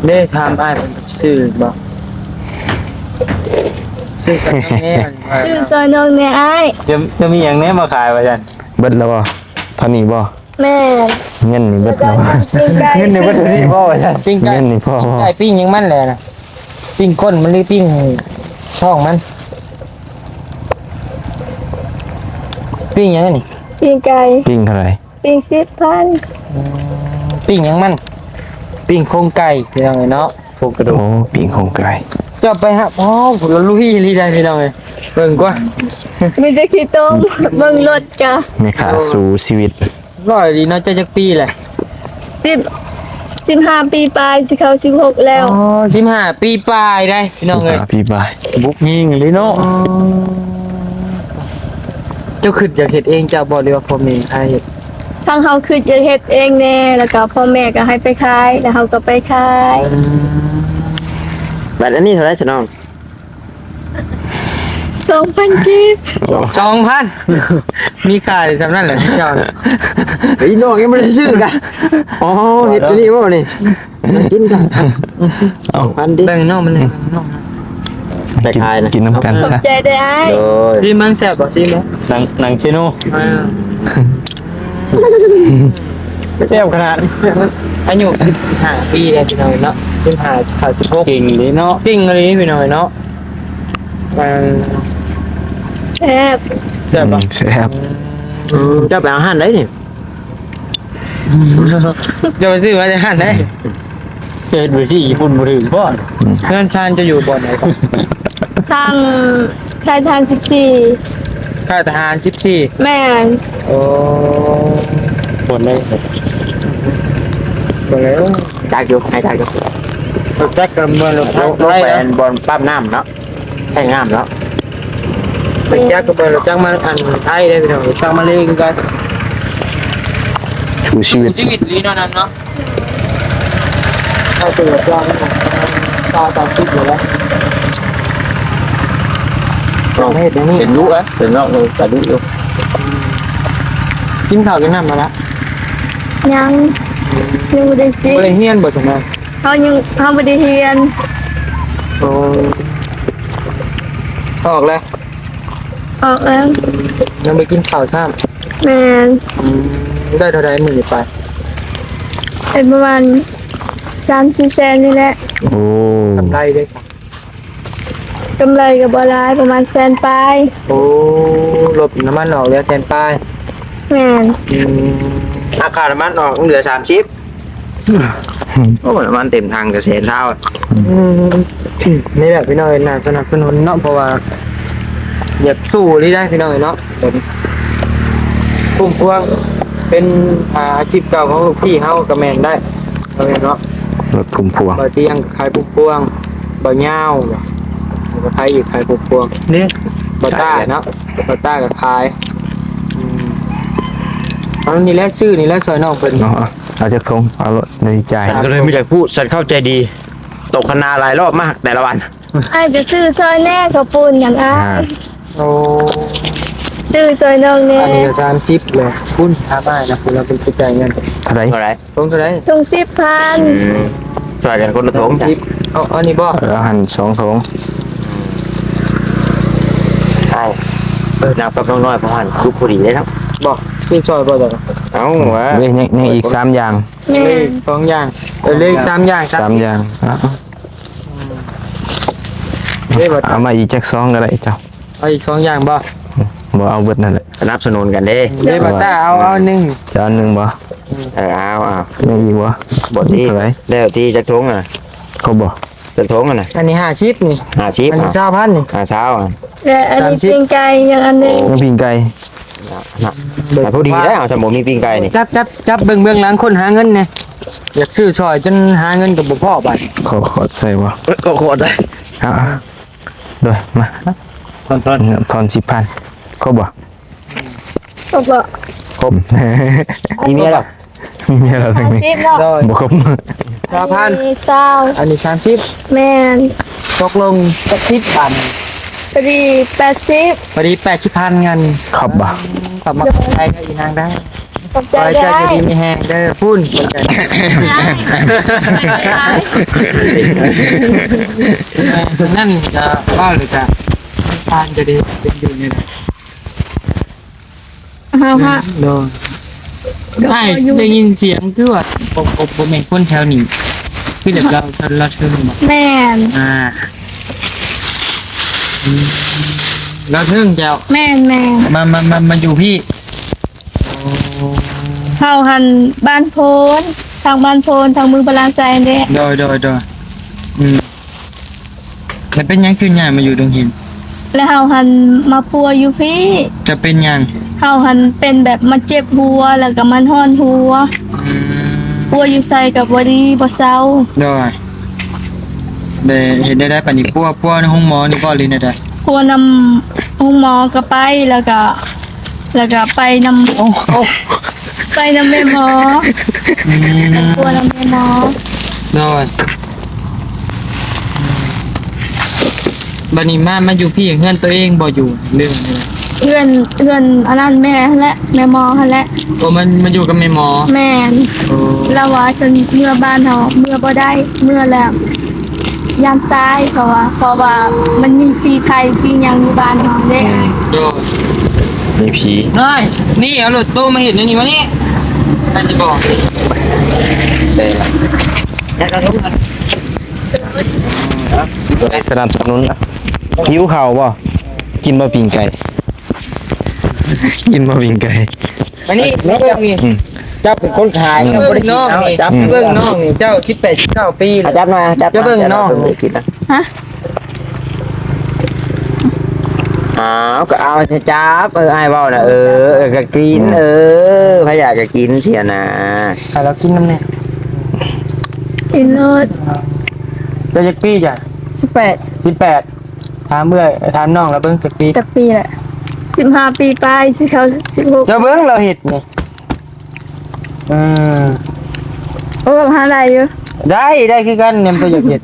ເດ້ ຖາມອ້າຍເພິ່ນຊື້ບໍ່? ຊື້ກັບນ້ອງແດ່ ຊື້ຊ່ອຍນ້ອງແດ່ອ້າຍ ຈະ ຈະມີຫຍັງແດ່ມາຂາຍວ່າຊັ້ນ ເບິດແລ້ວບໍ່? ເທົ່ານີ້ບໍ່? ແມ່ນ ເງິນນີ້ເບິດແລ້ວ ເງິນນີ້ເບິດເທົ່ານີ້ບໍ່ວ່າຊັ້ນ ປີ້ງໄກ່ ເງິນນີ້ພໍບໍ່? ໄກ່ປີ້ງຫຍັງມັນແຫຼະນະ ປີ້ງກົ້ນມັນ ຫຼືປີ້ງທ້ອງມັນ? ປີ້ງຫຍັງອັນນີ້? ປີ້ງໄກ່ ປີ້ງເທົ່າໃດ? ປີ້ງສິບພັນ ອືມ ປີ້ງຫຍັງມັນ? ປີ້ງໂຄງໄກ່ ພີ່ນ້ອງເອີຍເນາະ ໂຄງກະດູກ ໂອ້ ປີ້ງໂຄງໄກ່ ເຈົ້າໄປຫາ ອໍ ລະລຸຍອີ່ຫຼີໄດ໋ ພີ່ນ້ອງເອີຍ ເບິ່ງກວ່າ ມີແຕ່ຂີ້ຕົມ ເບິ່ງລົດກະ ແມ່ຄ້າສູ້ຊີວິດ ຫຼ້ອຍດີເນາະ ເຈົ້າຈັກປີແຫຼະ? ສິບ ສິບຫ້າປີປາຍ ຊິເຂົ້າສິບຫົກແລ້ວ ອໍ ສິບຫ້າປີປາຍໄດ໋ ພີ່ນ້ອງເອີຍ ສິບຫ້າປີປາຍ ບຸກຍິງອີ່ຫຼີເນາະ ອໍ ເຈົ້າຄິດຢາກເຮັດເອງເຈົ້າບໍ່ ຫຼືວ່າພໍ່ແມ່ໃຫ້ເຮັດ? ທາງເຮົາຄິດຢາກເຮັດເອງແດ່ ແລ້ວກໍພໍ່ແມ່ກໍໃຫ້ໄປຂາຍ ແລ້ວເຮົາກໍໄປຂາຍ ອືມ ບັດອັນນີ້ເທົ່າໃດຊະນ້ອງ? ສອງພັນກີບ ສອງພັນ ມີຄ່າສ່ຳນັ້ນແຫຼະເຈົ້າ ເອີຍ ນ້ອງຍັງບໍ່ໄດ້ຊື້ກະ ອໍ ເຮັດອັນນີ້ບໍ່ນີ້ ກິນກະ ເອົາ ສອງພັນຕິ ແບ່ງນ້ອງມັນແດ່ ແບ່ງນ້ອງ ໄປຂາຍນະ ກິນນຳກັນຊະ ຂອບໃຈເດີອ້າຍ ໂດຍ ຊີມເບິ່ງແຊບບໍ່? ຊີມເບິ່ງ ໜັງ ໜັງເຊໂນ ອ່າ ແຊບຂະໜາດ ອາຍຸສິບຫ້າປີແລ້ວພີ່ນ້ອງເນາະ ສິບຫ້າ ເຂົ້າສິບຫົກ ເກັ່ງເລີຍເນາະ ເກັ່ງອີ່ຫຼີພີ່ນ້ອງເນາະ ອ່າ ແຊບ ແຊບບໍ່? ອືມ ແຊບ ອືມ ເຈົ້າໄປເອົາຮ້ານໃດນີ້? ເຈົ້າໄປຊື້ມາຈາກຮ້ານໃດ? ເຮັດເບີສີ່ຍີ່ປຸ່ນບໍ່ຖືກບໍ່? ອືມ ເຮືອນຊານເຈົ້າຢູ່ບ່ອນໃດ? ທາງ ຄ້າຍທະຫານສິບສີ່ ຄ້າຍທະຫານສິບສີ່ ແມ່ນ ໂອ້ ຄົນໃດ ຄົນໃດ ຈັກຢູ່ ໃຫ້ຈັກຢູ່ ຈັກກັນເມືອງ ລົງ ລົງໄປອັນບ່ອນປ້ຳນ້ຳເນາະ ແຫ້ງງາມເນາະ ໄປຈັກກັນເມືອງ ຈັກມາອັນໄທເດ້ພີ່ນ້ອງ ຈັກມາເລຄືກັນ ສູ້ຊີວິດ ຊີວິດລີເນາະນັ້ນເນາະ. ເຮົາເປັນເຈົ້າ ຊາວສາມສິບຢູ່ແລ້ວ ເຮັດຫຍັງນີ້ ເປັນດຸເອີຍ ເປັນນ້ອງເອີຍ ກະດຸຢູ່ ກິນເຂົ້າກິນນ້ຳມາລະ? ຍັງ ຍັງບໍ່ໄດ້ກິນ ບໍ່ໄດ້ຮຽນບໍ່ຊັ້ນນະ? ເຮົາຍັງ ເຮົາບໍ່ໄດ້ຮຽນ ໂອ້ ອອກແລ້ວ? ອອກແລ້ວ ຍັງບໍ່ກິນເຂົ້າຊ້ຳ ແມ່ນ ອືມ ໄດ້ເທົ່າໃດມື້ນີ້ໄປ? ໄດ້ປະມານສາມສີ່ແສນນີ້ແຫຼະ ໂອ້ ກຳໄລເດ້ ກຳໄລກໍບໍ່ຫຼາຍ ປະມານແສນປາຍ ໂອ້ ລ ລົດນ້ຳມັນອອກເຫຼືອແສນປາຍ. ແມ່ນ. ອືມ ຫາຄ່ານ້ຳມັນອອກເຫຼືອສາມສິບ. ໂອ້ ນ້ຳມັນເຕັມຖັງກະແສນຊາວ. ອືມ ນີ້ແຫຼະພີ່ນ້ອງເອີຍ ໜ້າສະໜັບສະໜູນເນາະ ເພາະວ່າຢາກສູ້ອີ່ຫຼີໄດ໋ພີ່ນ້ອງເອີຍເນາະ. ເປັນ ພຸ້ມພວງ ເປັນ ອ່າ ອາຊີບເກົ່າຂອງລູກພີ່ເຮົາກະແມ່ນໄດ໋ ເນາະ. ລົດພຸ້ມພວງ ບ່າວຕຽງຂາຍພຸ້ມພວງ ບ່າວຍາວ ແລ້ວກະໃຜອີກຂາຍພຸ້ມພວງ ນີ້ ບ່າວຕ້າເນາະ ບ່າວຕ້າກະຂາຍ. ອືມ ເອົານີ້ແຫຼະ ຊື້ນີ້ແຫຼະ ຊ່ອຍນ້ອງເພິ່ນເນາະ. ເອົາຈັກຖົງ ເອົາໂລດ ໃນໃຈ ກະເລີຍມີແຕ່ຜູ້ສັດເຂົ້າໃຈດີ ຕົກຄະນາຫຼາຍລອບມາກແຕ່ລະວັນ. ອ້າຍກະຊື້ຊ່ອຍແດ່ ເຂົ້າປຸ້ນຫັ້ນອ້າຍ. ໂອ້ ຊື້ຊ່ອຍນ້ອງແດ່. ອັນນີ້ກະສາມສິບແຫຼະ ຄຸນຖາມອ້າຍນະ ພຸ້ນລະເພິ່ນຊິຈ່າຍເງິນເທົ່າໃດ? ຖົງເທົ່າໃດ? ຖົງສິບພັນ. ອືມ ຊ່ອຍກັນຄົນລະຖົງ. ເອົາ ເອົານີ້ບໍ່? ເອີ ເອົາຫັ້ນສອງຖົງ. ອ້າຍ ເອີ ນັບກັບນ້ອງນ້ອຍເຂົາຫັ້ນ ຄືພໍດີເດ້ເນາະ. ບໍ່ ຊື້ຊ່ອຍບໍ່? ເອົາຫວາ ເອີ ຍັງ ຍັງອີກສາມຢ່າງ. ແມ່ນ ເອີ ສອງຢ່າງ ເອີ ເຫຼືອອີກສາມຢ່າງ. ສາມຢ່າງ ເອົາ ເອີ ເອົາມາອີກຈັກຊອງກະໄດ້ເຈົ້າ. ເອົາອີກສອງຢ່າງບໍ່? ບໍ່ ເອົາເບິດນັ້ນແຫຼະ ສະໜັບສະໜູນກັນເດ້. ເດ້ ບ່າວຕ້າ ເອົາ ເອົາໜຶ່ງ ຈະເອົາໜຶ່ງບໍ່? ເອີ ເອົາ ເອົາ ຍັງອີກບໍ່? ບໍ່ຕິ ເທົ່າໃດ? ແລ້ວຕິ ຈັກຖົງຫັ້ນນະ? ຄົບບໍ່? ຈັກຖົງຫັ້ນນະ? ອັນນີ້ຫ້າສິບນີ້. ຫ້າສິບ ອັນນີ້ຊາວພັນນີ້. ອ່າ ຊາວ ແລະອັນນີ້ ສາມສິບ ປີ້ງໄກ່ ຍັງອັນໜຶ່ງ. ໂອ້ ປີ້ງໄກ່ ພໍດີແລ້ວ ຖ້າບໍ່ມີປີ້ງໄກ່ນີ້. ຈັບ ຈັບ ຈັບເບິ່ງເບື້ອງຫຼັງຄົນຫາເງິນແດ່ ຢາກຊື້ຊ່ອຍຈົນຫາເງິນກະບໍ່ພໍບາດ. ຂໍຂອດໃສ່ບໍ່? ເອີ ຂໍຂອດໃສ່. ເອົາ ເອົາ ໂດຍ ມາ ທອນ ທອນ ທອນສິບພັນ ຄົບບໍ່? ຄົບບໍ່? ຄົບ. ມີເມຍແລ້ວ? ມີເມຍແລ້ວ ສາມສິບເນາະ. ບໍ່ຄົບ. ຊາວພັນ ອັນນີ້ຊາວ ອັນນີ້ສາມສິບ. ແມ່ນ. ຕົກລົງຈັກສິບບາດນີ້? ພໍດີແປດສິບ. ພໍດີແປດສິບພັນເງິນ. ຂອບໃຈເດີອີນາງເດີ. ຂອບໃຈເດີ. ຂໍໃຫ້ເຈົ້າຢູ່ດີມີແຮງເດີ. ພຸ້ນ ຂອບໃຈ. ນັ້ນກະເວົ້າເລີຍກະ ຊານຈະໄດ້ເປັນຢູ່ນີ້ແຫຼະ. ເຮົາຫາ ໂດຍ ອ້າຍໄດ້ຍິນສຽງຄືວ່າ ບໍ່ ບໍ່ ບໍ່ແມ່ນຄົນແຖວນີ້ ຄືແບບລາວ ລາວເທິງບໍ່? ແມ່ນ. ອ່າ ອືມ ລາວເທິງເຈົ້າ. ແມ່ນ ແມ່ນ. ມາ ມາ ມາ ມາຢູ່ພີ້. ໂອ້ ເຮົາຫັ້ນບ້ານໂພນ ທາງບ້ານໂພນ ທາງເມືອງພະລາໄຊແຫຼະ. ໂດຍ ໂດຍ ໂດຍ. ອືມ ແລ້ວເປັນຫຍັງຄືຍ້າຍມາຢູ່ດົງຫີນ? ແລ້ວເຮົາຫັ້ນມາປົວຢູ່ພີ້. ເຈົ້າເປັນຫຍັງ? ເຮົາຫັ້ນເປັນແບບມາເຈັບຫົວ ແລ້ວກະມາຮ້ອນຫົວ. ອືມ ປົວຢູ່ໃສກະບໍ່ດີ ບໍ່ເຊົາ. ໂດຍ ແລ້ວເຮັດແນວໃດບາດນີ້? ປົວ ປົວໃນໂຮງໝໍນີ້ບໍ່ ຫຼືແນວໃດ? ປົວນຳໂຮງໝໍກະໄປ ແລ້ວກະ ແລ້ວກະໄປນຳ ໂອ້ ໄປນຳແມ່ໝໍ. ອືມ ໄປປົວນຳແມ່ໝໍ. ໂດຍ ບາດນີ້ມາ ມາຢູ່ພີ້ ເຮືອນໂຕເອງບໍ່ ຢູ່ ຫຼື ເຮືອນ ເຮືອນອັນນັ້ນແມ່ຫັ້ນແຫຼະ ແມ່ໝໍຫັ້ນແຫຼະ. ໂອ້ ມັນ ມັນຢູ່ກັບແມ່ໝໍ. ແມ່ນ. ໂອ້ ລາວວ່າຊັ້ນ ເມືອບ້ານເຮົາ ເມືອບໍ່ໄດ້ ເມືອແລ້ວ ຢ້ານຕາຍ ເຂົາວ່າ ເພາະວ່າມັນມີຜີໄທຜີຫຍັງຢູ່ບ້ານເຮົາເດ້. ອືມ ໂດຍ ມີຜີ. ນ້ອຍ ນີ້ເອົາລົດໂຕມາເຮັດແນວນີ້ມານີ້ ໃຜຊິບອກ. ໄດ້ລະ ແລ້ວກະທຸກ ໄດ້ສະໜັບສະໜູນ. ຫິວເຂົ້າບໍ່? ກິນບໍ່ປີ້ງໄກ່? ກິນບໍ່ປີ້ງໄກ່? ມານີ້ ມາເບິ່ງນີ້. ອືມ ເຈົ້າເປັນຄົນຂາຍ ອືມ ເບິ່ງນ້ອງນີ້ ຈັບ ອືມ ເບິ່ງນ້ອງນີ້ ເຈົ້າສິບແປດ ສິບເກົ້າປີແລ້ວ. ຈັບໜ່ອຍ ຈັບ ເບິ່ງນ້ອງ. ຮະ? ອ້າວ ກະເອົາ ຈັບ ເອີ ອ້າຍເວົ້ານະ ເອີ ເອີ ກະກິນ ອືມ ເອີ ໃຜຢາກກະກິນ ເສຍໜ້າ. ໃຫ້ລາວກິນນຳແດ່. ກິນໂລດ. ເຈົ້າຈັກປີຈ້ະ? ສິບແປດ. ສິບແປດ. ຖາມເອື້ອຍ ຖາມນ້ອງລະເບິ່ງ ຈັກປີ? ຈັກປີລະ? ສິບຫ້າປີປາຍ ຊິເຂົ້າສິບຫົກ. ເຈົ້າເບິ່ງລາວເຮັດນີ້. ເອີ ໂອ້ ຫາໄດ້ຢູ່. ໄດ້ ໄດ້ຄືກັນ ແນມໂຕຢາກເຮັດ.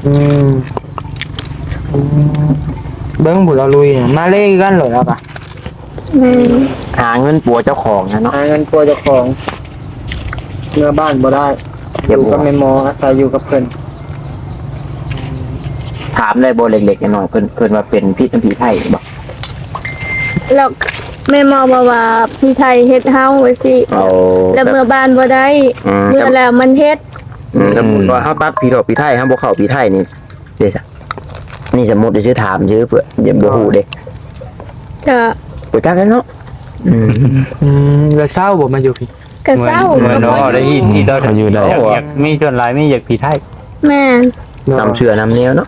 ອືມ ອືມ ເບິ່ງຜູ້ລາວລຸຍນະ ມາເລຄືກັນໂລດລາວກະ. ແມ່ນ. ຫາເງິນປົວເຈົ້າຂອງນະເນາະ. ຫາເງິນປົວເຈົ້າຂອງ ເມືອບ້ານບໍ່ໄດ້ ຢູ່ກັບແມ່ໝໍ ອາໄສຢູ່ກັບເພິ່ນ. ຖາມໄດ້ບໍ່ ເລັກໆ ນ້ອຍໆ ເພິ່ນ ເພິ່ນວ່າເປັນພິດນຳຜີໄທບໍ່? ແລ້ວແມ່ໝໍເວົ້າວ່າຜີໄທເຮັດເຮົາວ່າຊີ້. ໂອ້ ແລ້ວເມືອບ້ານບໍ່ໄດ້. ອືມ ເມືອແລ້ວມັນເຮັດ. ອືມ ສົມມຸດວ່າເຮົາຕັດຜີຖອກຜີໄທ ເຮົາບໍ່ເຂົ້າຜີໄທນີ້ ເດ້ຊະ? ນີ້ສົມມຸດຊື່ ຖາມຊື່ ເພື່ອບໍ່ຮູ້ເດ້. ກະ ບໍ່ຈັກແລ້ວເນາະ. ອືມ ອືມ ແລ້ວເຊົາບໍ່ມາຢູ່ພີ້? ກະເຊົາ. ເໝືອນ ເໝືອນເຮົາໄດ້ຍິນທີ່ເຂົາຢູ່ໄດ້ ເຂົາຢາກມີສ່ວນຫຼາຍມີຢາກຜີໄທ. ແມ່ນ. ນຳເຊື່ອນຳແນວເນາະ.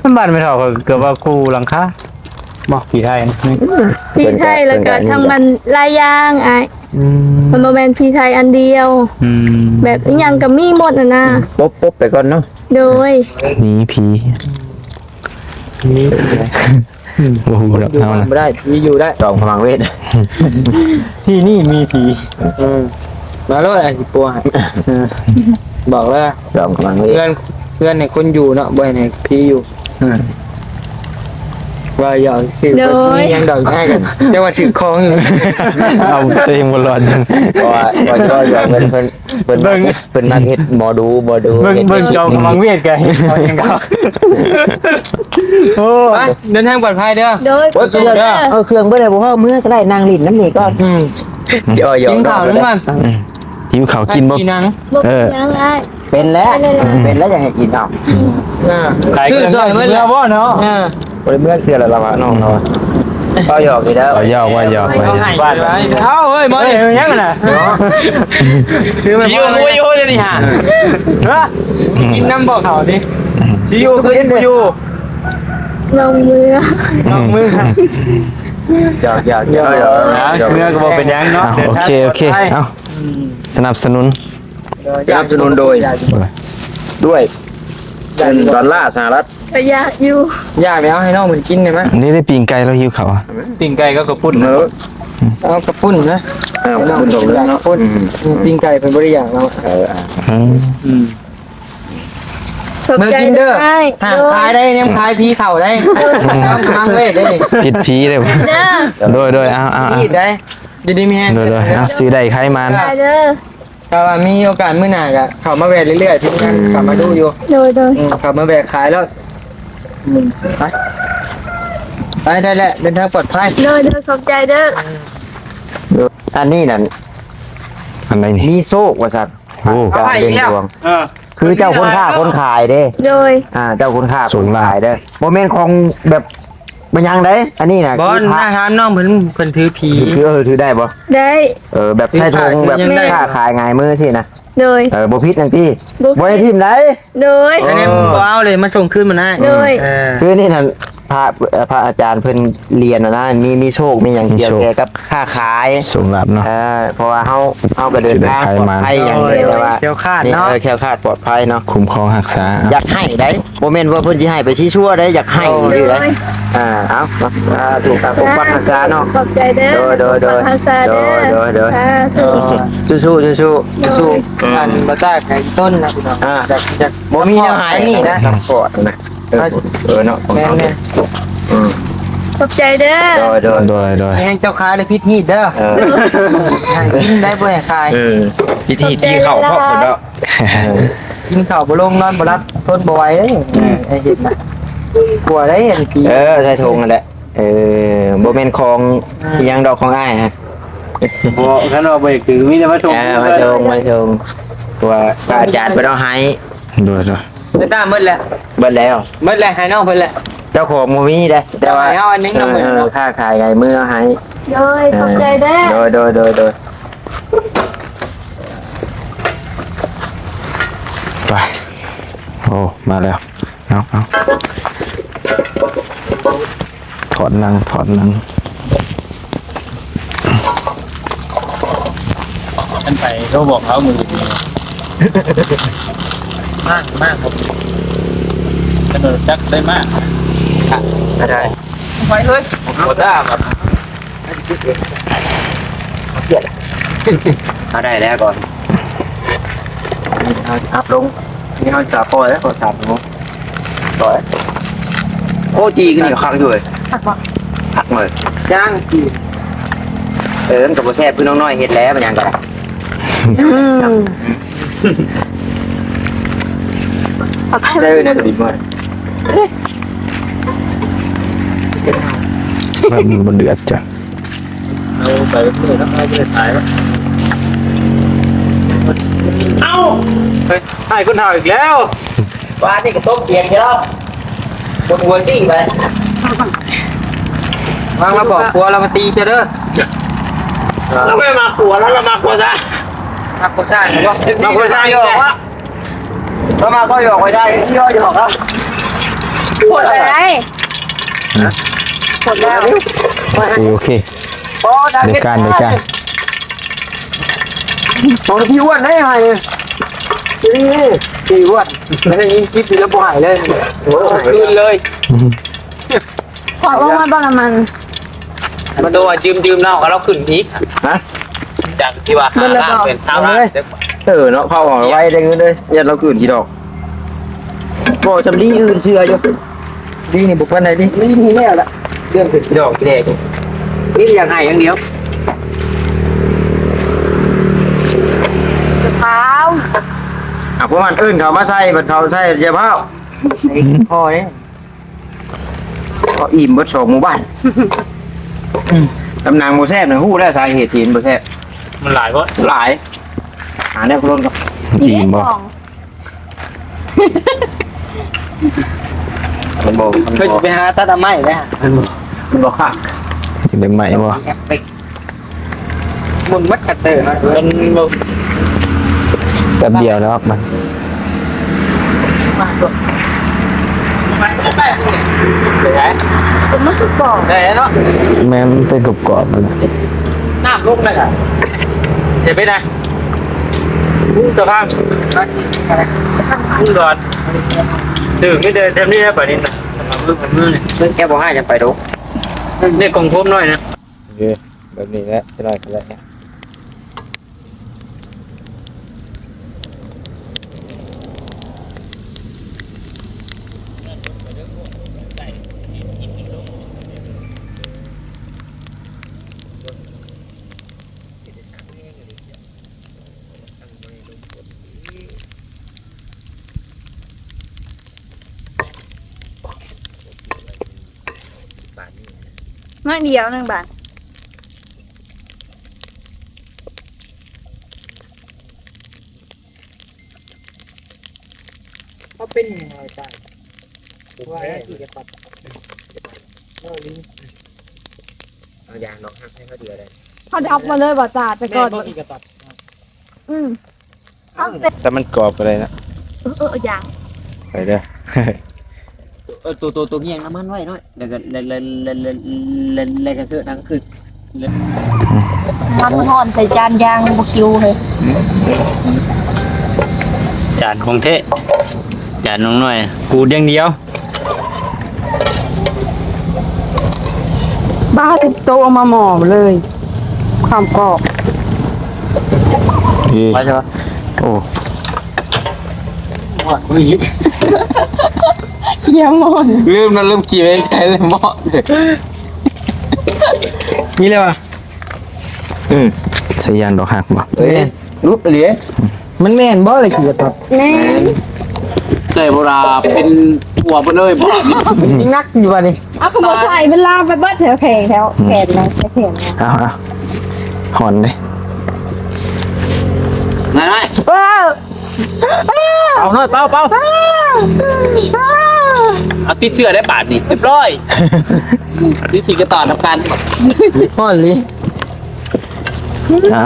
ນຳບ້ານແມ່ເຖົ້າເຂົາເກືອບວ່າຄູ່ຫຼັງຄາບໍ່ ຜີໄທນະ? ອືມ ຜີໄທ ເພິ່ນກະ ແລ້ວກະ ເພິ່ນກະ ທາງບ້ານຫຼາຍຢ່າງອ້າຍ. ອືມ ມັນບໍ່ແມ່ນຜີໄທອັນດຽວ. ອືມ ແບບອີ່ຫຍັງກະມີໝົດຫັ້ນນະ. ອືມ ປົບ ປົບໄປກ່ອນເນາະ. ໂດຍ ມີຜີ ມີ ບໍ່ຮູ້ດອກ ຢູ່ ເຮົາ ນະ ບໍ່ໄດ້ ມີຢູ່ໄດ້ ຈອມຂະໝັງເວດ ທີ່ນີ້ມີຜີ. ເອີ ມາໂລດ ອ້າຍຊິປົວໃຫ້. ເອີ ບອກແລ້ວ ຈອມຂະໝັງເວດ ເຮືອນ ເຮືອນໃຫ້ຄົນຢູ່ເນາະ ບໍ່ໃຫ້ຜີຢູ່. ເອີ ວ່າຫຍອກຊື່ ໂດຍ ບໍ່ມີຫຍັງດອກ ອ້າຍກະ ແຕ່ວ່າຖືກຂອງຢູ່ ເອົາຕົວເອງບໍ່ລອດ. ເພາະວ່າ ເພາະວ່າເພິ່ນ ເພິ່ນ ເພິ່ນ ເບິ່ງ ເພິ່ນມັກເຮັດໝໍດູ ໝໍດູ ເບິ່ງ ເຮັດ ເບິ່ງຈອມຂະໝັງເວດກະເຮັດເຂົາເອງເຂົາ. ໂອ້ ໄປ ເດີນທາງປອດໄພເດີ. ໂດຍ ໂອ້ຍ ເຄື່ອງເດີ ເອີ ເຄື່ອງເບິດແລ້ວ ບໍ່ພໍ ເມືອກະໄດ້ ນັ່ງຫຼິ້ນນຳນີ້ກ່ອນ. ອືມ ຢອກໆ ກິນເຂົ້ານຳກັນ. ອືມ ຫິວເຂົ້າກິນບໍ່? ກິນຫຍັງ? ເອີ ບໍ່ກິນຫຍັງອ້າຍ. ເປັນແລ້ວ ເປັນແລ້ວ ເອີ ເປັນແລ້ວຢາກໃຫ້ກິນເອົາ. ອືມ ຊື້ຊ່ອຍເບິດແລ້ວບໍ່ເນາະ? ເອີ ບໍ່ໄດ້ເມືອເທື່ອລະລາວວ່າ ນ້ອງລາວວ່າ ເວົ້າຫຍອກຢູ່ແລ້ວ ເວົ້າຫຍອກ ເວົ້າຫຍອກ ເວົ້າຫຍອກ. ເອົ້າ ເຮີ້ຍ ມານີ້ຫຍັງຫັ້ນນະ? ຊິຢູ່ບໍ່ຢູ່ດຽວນີ້ຫາ? ຮະ ກິນນຳບໍ່ເຂົ້ານີ້? ຊິຢູ່ຄືບໍ່ຢູ່? ລອງເມືອ ລອງເມືອ. ຢອກໆ ເມືອກະບໍ່ເປັນຫຍັງເນາະ. ໂອເຄ ໂອເຄ ເອົ້າ ສະໜັບສະໜູນ ສະໜັບສະໜູນໂດຍ ດ້ວຍເງິນດອນລາສະຫະລັດ. ກະຢາກຢູ່ ຢາກແລ້ວ ໃຫ້ນ້ອງເພິ່ນກິນໄດ້ມະ. ນີ້ໄດ້ປີ້ງໄກ່ ລາວຫິວເຂົ້າ. ປີ້ງໄກ່ກັບເຂົ້າປຸ້ນ. ເອີ ເອົາເຂົ້າປຸ້ນນະ ເອົາເຂົ້າປຸ້ນດອກເນາະ. ປີ້ງໄກ່ເພິ່ນບໍ່ໄດ້ຢາກເນາະ. ເອີ ອືມ ອືມ ເມືອກິນເດີ ຫ້າມຂາຍໄດ້ ຍັງຂາຍຜີເຂົ້າໄດ້ ກຳລັງເວດເດ້ ຜິດຜີເດ້. ໂດຍ ໂດຍ ເອົາ ເອົາ ເອົາ ຢູ່ດີມີແຮງ ໂດຍ ໂດຍ ເອົາ ຊື້ໄດ້ຂາຍໝານ ໄດ້ເດີ. ຖ້າວ່າມີໂອກາດມື້ໜ້າກະເຂົ້າມາແວ່ເລື້ອຍໆ ທີ່ນັ້ນເຂົ້າມາດູຢູ່. ໂດຍ ໂດຍ ອືມ ເຂົ້າມາແວ່ຂາຍແລ້ວ. ອືມ ໄປ ໄປໄດ້ແຫຼະ ເດີນທາງປອດໄພ. ໂດຍ ໂດຍ ຂອບໃຈເດີ. ອັນນີ້ນັ້ນ ອັນໃດນີ້? ມີໂຊກວ່າຊັ້ນ. ໂອ້ ການເດັ່ນດວງ ເອີ ຄືເຈົ້າຄົນຄ້າຄົນຂາຍເດ້. ໂດຍ ອ່າ ເຈົ້າຄົນຄ້າຄົນຂາຍເດີ ບໍ່ແມ່ນຂອງແບບ ບໍ່ຫຍັງໃດ໋ ອັນນີ້ນະ ບໍ່ ຄືພະ ຖ້າຖາມນ້ອງເພິ່ນ ເພິ່ນຖືຜີ ຖື ເອີ ຖືໄດ້ບໍ່? ໄດ້ ເອີ ແບບໃສ່ຖົງ ຖືຂາຍ ແບບ ຍັງໄດ້ ຄ້າຂາຍຫງາຍມືຊີ້ນະ. ໂດຍ ເອີ ບໍ່ຜິດຫຍັງຕິ ບໍ່ ບໍ່ໃຫ້ຖິ້ມໃດ໋. ໂດຍ ອັນນີ້ບໍ່ເອົາເລີຍ ມາສົ່ງຄືນມານະ. ໂດຍ ເອີ ຄືນີ້ຫັ້ນ ພະ ເອີ ພະອາຈານເພິ່ນລຽນຫັ້ນນະ ມີ ມີໂຊກມີຫຍັງກ່ຽວແກ່ກັບຄ້າຂາຍ ໂຊກລາບເນາະ. ເອີ ເພາະວ່າເຮົາ ເຮົາກະເດີນທາງປອດໄພຫຍັງແດ່ ແຕ່ວ່າແຄ້ວຄາດເນາະ ເອີ ແຄ້ວຄາດປອດໄພເນາະ ຄຸ້ມຄອງຮັກສາ. ຢາກໃຫ້ໄດ໋ ບໍ່ແມ່ນວ່າເພິ່ນຊິໃຫ້ໄປຊິຊົ່ວໄດ໋ ຢາກໃຫ້ຢູ່ໄດ໋. ໂດຍ ອ່າ ເອົາ ສາທຸ ຂອບຄຸນພະອາຈານເນາະ. ຂອບໃຈເດີ ໂດຍ ໂດຍ ໂດຍ ຮັກສາເດີ ໂດຍ ໂດຍ ສາທຸ ສູ້ໆ ສູ້ໆ ໂດຍ ສູ້ໆ. ອັນບໍ່ຕາກໄກ່ຕົ້ນນະພີ່ນ້ອງ ອ່າ ຈາກ ຈາກ ບໍ່ມີແນວໃຫ້ນີ້ນະ ຊັບພອດນະ. ເອີ ເອີເນາະ ແມ່ນໆ ອືມ ຂອບໃຈເດີ ໂດຍ ໂດຍ ໂດຍ ໂດຍ ແມ່ນເຈົ້າຂາຍແລ້ວຜິດຮີດເດີ. ເອີ ໃຫ້ກິນໄດ້ບໍ່ໃຫ້ຂາຍ ເອີ ຜິດຮີດ ຂອບໃຈ ທີ່ເຂົ້າ ເພາະເພິ່ນເນາະ. ເອີ ກິນເຂົ້າບໍ່ລົງ ນອນບໍ່ຫຼັບ ທົນບໍ່ໄຫວເດ້. ເອີ ໄອ້ເຮັດນະ ກົວໄດ້ອັນກີ ເອີ ໃສ່ຖົງຫັ້ນແຫຼະ. ເອີ ບໍ່ແມ່ນຂອງ ອ່າ ອີ່ຫຍັງດອກຂອງອ້າຍຫັ້ນ. ບໍ່ ຄັນວ່າບໍ່ຢາກຖື ມີແຕ່ມາສົ່ງ ເອີ ມາສົ່ງ ມາສົ່ງ ເພາະວ່າພະອາຈານເພິ່ນເອົາໃຫ້. ໂດຍ ໂດຍ ເບິດແລ້ວ ເບິດແລ້ວ ເບິດແລ້ວ ເບິດແລ້ວ ໃຫ້ນ້ອງເພິ່ນແຫຼະ. ເຈົ້າຂອງບໍ່ມີເດ້ ແຕ່ວ່າ ເອົາອັນໜຶ່ງນຳ ເອີ ເອີ ຄ້າຂາຍໄງ ມື້ເອົາໃຫ້. ໂດຍ ຂອບໃຈເດີ ໂດຍ ໂດຍ ໂດຍ ໂດຍ. ໄປ ໂອ້ ມາແລ້ວ ເອົາ ເອົາ ຖອດນັ່ງ ຖອດນັ່ງ. ມັນໄປໂທບອກເຂົາມື້ນີ້ ມາ ມາ ຄັນວ່າຈັກໄດ້ມາ ໄປເລີຍ ບໍ່ຕ້າງ. ເອົາໄດ້ແລ້ວກ່ອນ ເອົາອັບລົງ ນີ້ເຮົາຈະປ່ອຍແລ້ວ ຂໍສາມໂມງ ປ່ອຍ. ໂອ້ ຈີ່ຄືນີ້ກໍຄັກຢູ່ເວີຍ ຄັກບໍ່ ຄັກເລີຍ ຍ່າງຈີ່ ເອີ ມັນກໍບໍ່ແຊບຄືນ້ອງນ້ອຍເຮັດແລ້ວ ມັນຫຍັງກໍໄດ້. ອືມ ເອົາໄປເລີຍ ເດີນດີມາກ. ແບບມັນບໍ່ເດືອດຈ້ະ ເອົາໄປເລີຍ ເອົາໄປຂາຍ. ເອົ້າ ໄປຖ່າຍຄົນເຖົ້າອີກແລ້ວ. ວານນີ້ກໍຕົກຕຽງຢູ່ແລ້ວ ຄົນຫົວຊີ້ໄປ. ຟັງລາວບອກຜົວລາວມາຕີເຈົ້າເດີ. ລາວບໍ່ໄດ້ມັກຜົວລາວ ລາວມັກຜົວຊາຍ. ມັກຜົວຊາຍບໍ່? ມັກຜົວຊາຍຢູ່. ລາວມາກໍຢອກໄວ້ໄດ້ຢອກໆ ລາວ. ໂພດໄດ້. ຮະ? ໂພດແລ້ວ. ໂອເຄ ໂອເຄ. ໄດ້ການ ໄດ້ການ. ຂອງພີ່ອ້ວນໄດ້ໃຫ້ ນີ້ ພີ່ອ້ວນໄດ້ຍິນຄລິບນີ້ແລ້ວບໍ່ໃຫ້ເລີຍ. ໂອ້ຍ ຄືນເລີຍ. ຂອງອ້ວນບໍ່ລະມັນ ມັນໂດວ່າຢືມໆ ເນາະ ກໍລາວຂຶ້ນອີກ. ຮະ? ຈາກທີ່ວ່າຫ້າລ້ານເປັນຊາວລ້ານ. ເອີເນາະ ເຜົາອອກໄວໄດ້ເງິນເລີຍ ຢ້ານລາວຄືນອີກດອກ. ບໍ່ ສຳລີອື່ນເຊື່ອຢູ່. ລີນີ້ບໍ່ປານໃດຕິ. ລີນີ້ແລ້ວລະ ເລື່ອງຂຶ້ນດອກແດງ ມີແຕ່ຢາກໃຫ້ຢ່າງດຽວ. ຢ່າພ້າວ. ອ່ະ ພວກມັນເອີ້ນເຂົາມາໃສ່ ບັດເຂົາໃສ່ຢ່າພ້າວ. ພໍເດ້ ພໍອີ່ມເບິດສອງໝູ່ບ້ານ. ອືມ ຕຳໜັງບໍ່ແຊບນະ ຮູ້ແລ້ວສາເຫດທີ່ມັນບໍ່ແຊບ. ມັນຫຼາຍບໍ່? ຫຼາຍ. ຫາແນວຄົນກໍອີ່ມບໍ່? ມັນບໍ່ ມັນບໍ່ ເພິ່ນຊິໄປຫາຕັດເອົາໄມ້ແລ້ວ. ມັນບໍ່ ມັນບໍ່ຄັກ. ຊິໄດ້ໄມ້ບໍ່? ໝູນໝົດກະເຕີນະ ມັນບໍ່ ແປັບດຽວດອກມັນ. ເປັນໄງ? ມັນຄືກອບ ໄດ້ເນາະ. ແມ່ນ ມັນເປັນກອບໆ ມັນ ນ້ຳລົງແລ້ວກະ ຢ່າໄປນະ. ພຸ້ງຕະພັງ ພຸ້ງດອນ ຖືກນີ້ເດີ ແຖມນີ້ແຫຼະ ໄປນີ້ນະ. ແກບໍ່ໃຫ້ຈະໄປດູ ນີ້ກອງໂຟມນ້ອຍນະ. ເອີ ແບບນີ້ແຫຼະ ຈະໜ້ອຍກໍໄດ້. ໜ້ອຍດຽວໜຶ່ງບາດ. ເຂົາເປັນຫຍັງລອຍຕາຍ? ວ່າທີ່ຈະປັດ ເວົ້າລີ ເອົາຢາງດອກຮັກໃຫ້ເຂົາເດືອໄດ້. ເຂົາຈະເອົາໄປເລີຍບໍ່ຕາ ແຕ່ກ່ອນ ແມ່ນບໍ່? ທີ່ຈະຕັດ ອືມ ເອົາແຕ່ ແຕ່ມັນກອບກໍໄດ້ນະ. ເອີໆ ຢ່າ ໄປເດີ. ເອີ ໂຕ ໂຕ ໂຕ ມີຫຍັງນ້ຳມັນໄວ້ໜ້ອຍ ແລ້ວກໍ ແລ້ວ ແລ້ວ ແລ້ວ ແລ້ວ ແລ້ວກໍເກີດໜັງຂຶ້ນ. ມັນຮ້ອນໃສ່ຈານຢ່າງບໍ່ຄິວເລີຍ. ຈານຂອງແທ້ ຈານນ້ອງນ້ອຍ ກູດຢ່າງດຽວ. ບ້າ ຕິດໂຕະເອົາມາໝໍ້ເລີຍ ຄວາມກອບ. ເອີ ໄປຊະ ໂອ້ ເກຍມອນ ລືມນະ ລືມກີເອງໄປເລີຍໝໍ້. ນີ້ແຫຼະວ່າ ອືມ ສາຍຢາງດອກຮັກບໍ່? ເອີຍ ລຸດອີ່ຫຼີ. ມັນແມ່ນບໍ່ລະ ຂີ້ກະຕອດ? ແມ່ນ. ໃສ່ບໍ່ລະ ເປັນຫົວເບິດເລີຍບໍ່? ຍັກຢູ່ບາດນີ້. ເອົາຂະໂມຍໄປ ມັນລາມໄປເບິດແຖວແຂງ ແຖວແຂນນະ ແຖວແຂນນະ. ເອົາ ເອົາ ຮ້ອນເດ້. ນາຍ ນາຍ ເອີ. ເອົາໜ້ອຍ ເປົ່າ ເປົ່າ ເອົາ ຕິດເຊື້ອໄດ້ບາດນີ້ ຮຽບຮ້ອຍ. ວິທີກະຕອນນຳກັນ ຮ້ອນອີ່ຫຼີ. ອ່າ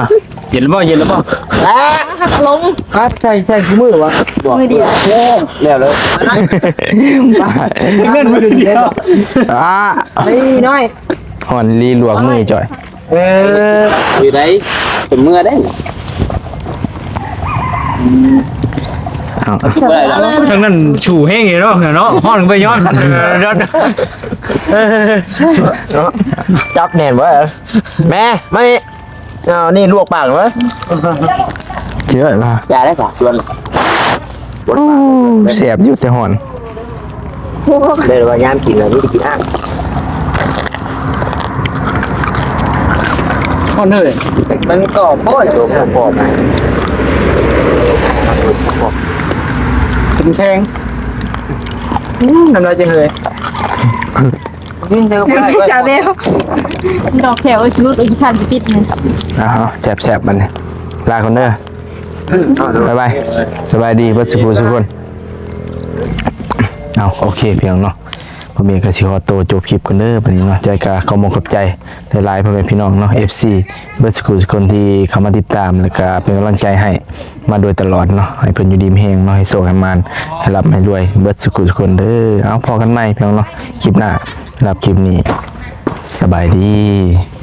ເຢັນແລ້ວບໍ່? ເຢັນແລ້ວບໍ່? ອ່າ ຫັກລົງ ອັດໃສ່ ໃສ່ຄູ່ມື້ຫວາ? ມື້ດຽວ ໂອ້ ແລ້ວເລີຍ ເງິນມື້ດຽວ. ອ່າ ນີ້ນ້ອຍ ຮ້ອນອີ່ຫຼີ ລວກມືຈ່ອຍ. ເອີ ຢູ່ໃດ ເປັນເມື່ອໄດ້. ເອົາ ທາງນັ້ນຊູແຮງຢູ່ເນາະ ເນາະ ຮ້ອນໄປຍ້ອນ ຈັບແໜ້ນເວີ້ຍ ແມ່ ມານີ້. ເອົາ ນີ້ລວກປາກເວີ້ຍ. ເຈີລະ ຢ່າໄດ້ສາ ຊວນ ໂອ້ ແຊບຢູ່ແຕ່ຮ້ອນ. ໄດ້ວ່າຍາມກິນແລ້ວມີແຕ່ກິນອ້າງ. ຮອດເລີຍ ມັນກອບໂພດ ໂດນກອບ ເປັນແຂງ. ອືມ ນ້ຳລາຍຈະເຮີຍ. ດອກແຊວ ເອີຍ ຊິຫຼຸດ ເອີຍ ຊິຄັນຊິຕິດນີ້. ເອົາ ແຊບໆ ບັດນີ້ ລາກ່ອນເດີ. ບາຍບາຍ ສະບາຍດີເບິດສູ່ຜູ້ສູ່ຄົນ. ເອົາ ໂອເຄ ພີ່ນ້ອງເນາະ. ພໍ່ແມ່ກໍຊິຂໍໂຕຈົບຄລິບກ່ອນເດີ ບັດນີ້ເນາະ. ຈັ່ງໃດກໍຂໍຂອບໃຈຫຼາຍໆ ພໍ່ແມ່ພີ່ນ້ອງເນາະ ເອັຟຊີ ເບິດສູ່ຜູ້ສູ່ຄົນທີ່ເຂົ້າມາຕິດຕາມ ແລ້ວກໍເປັນກຳລັງໃຈໃຫ້ມາໂດຍຕະຫຼອດເນາະ. ໃຫ້ເພິ່ນຢູ່ດີມີແຮງເນາະ ໃຫ້ໂຊກໃຫ້ໝານ ໃຫ້ຮ່ຳໃຫ້ລວຍ ເບິດສູ່ຜູ້ສູ່ຄົນເດີ. ເອົາ ພໍ້ກັນໃໝ່ພີ່ນ້ອງເນາະ ຄລິບໜ້າ. ສຳລັບຄລິບນີ້ ສະບາຍດີ.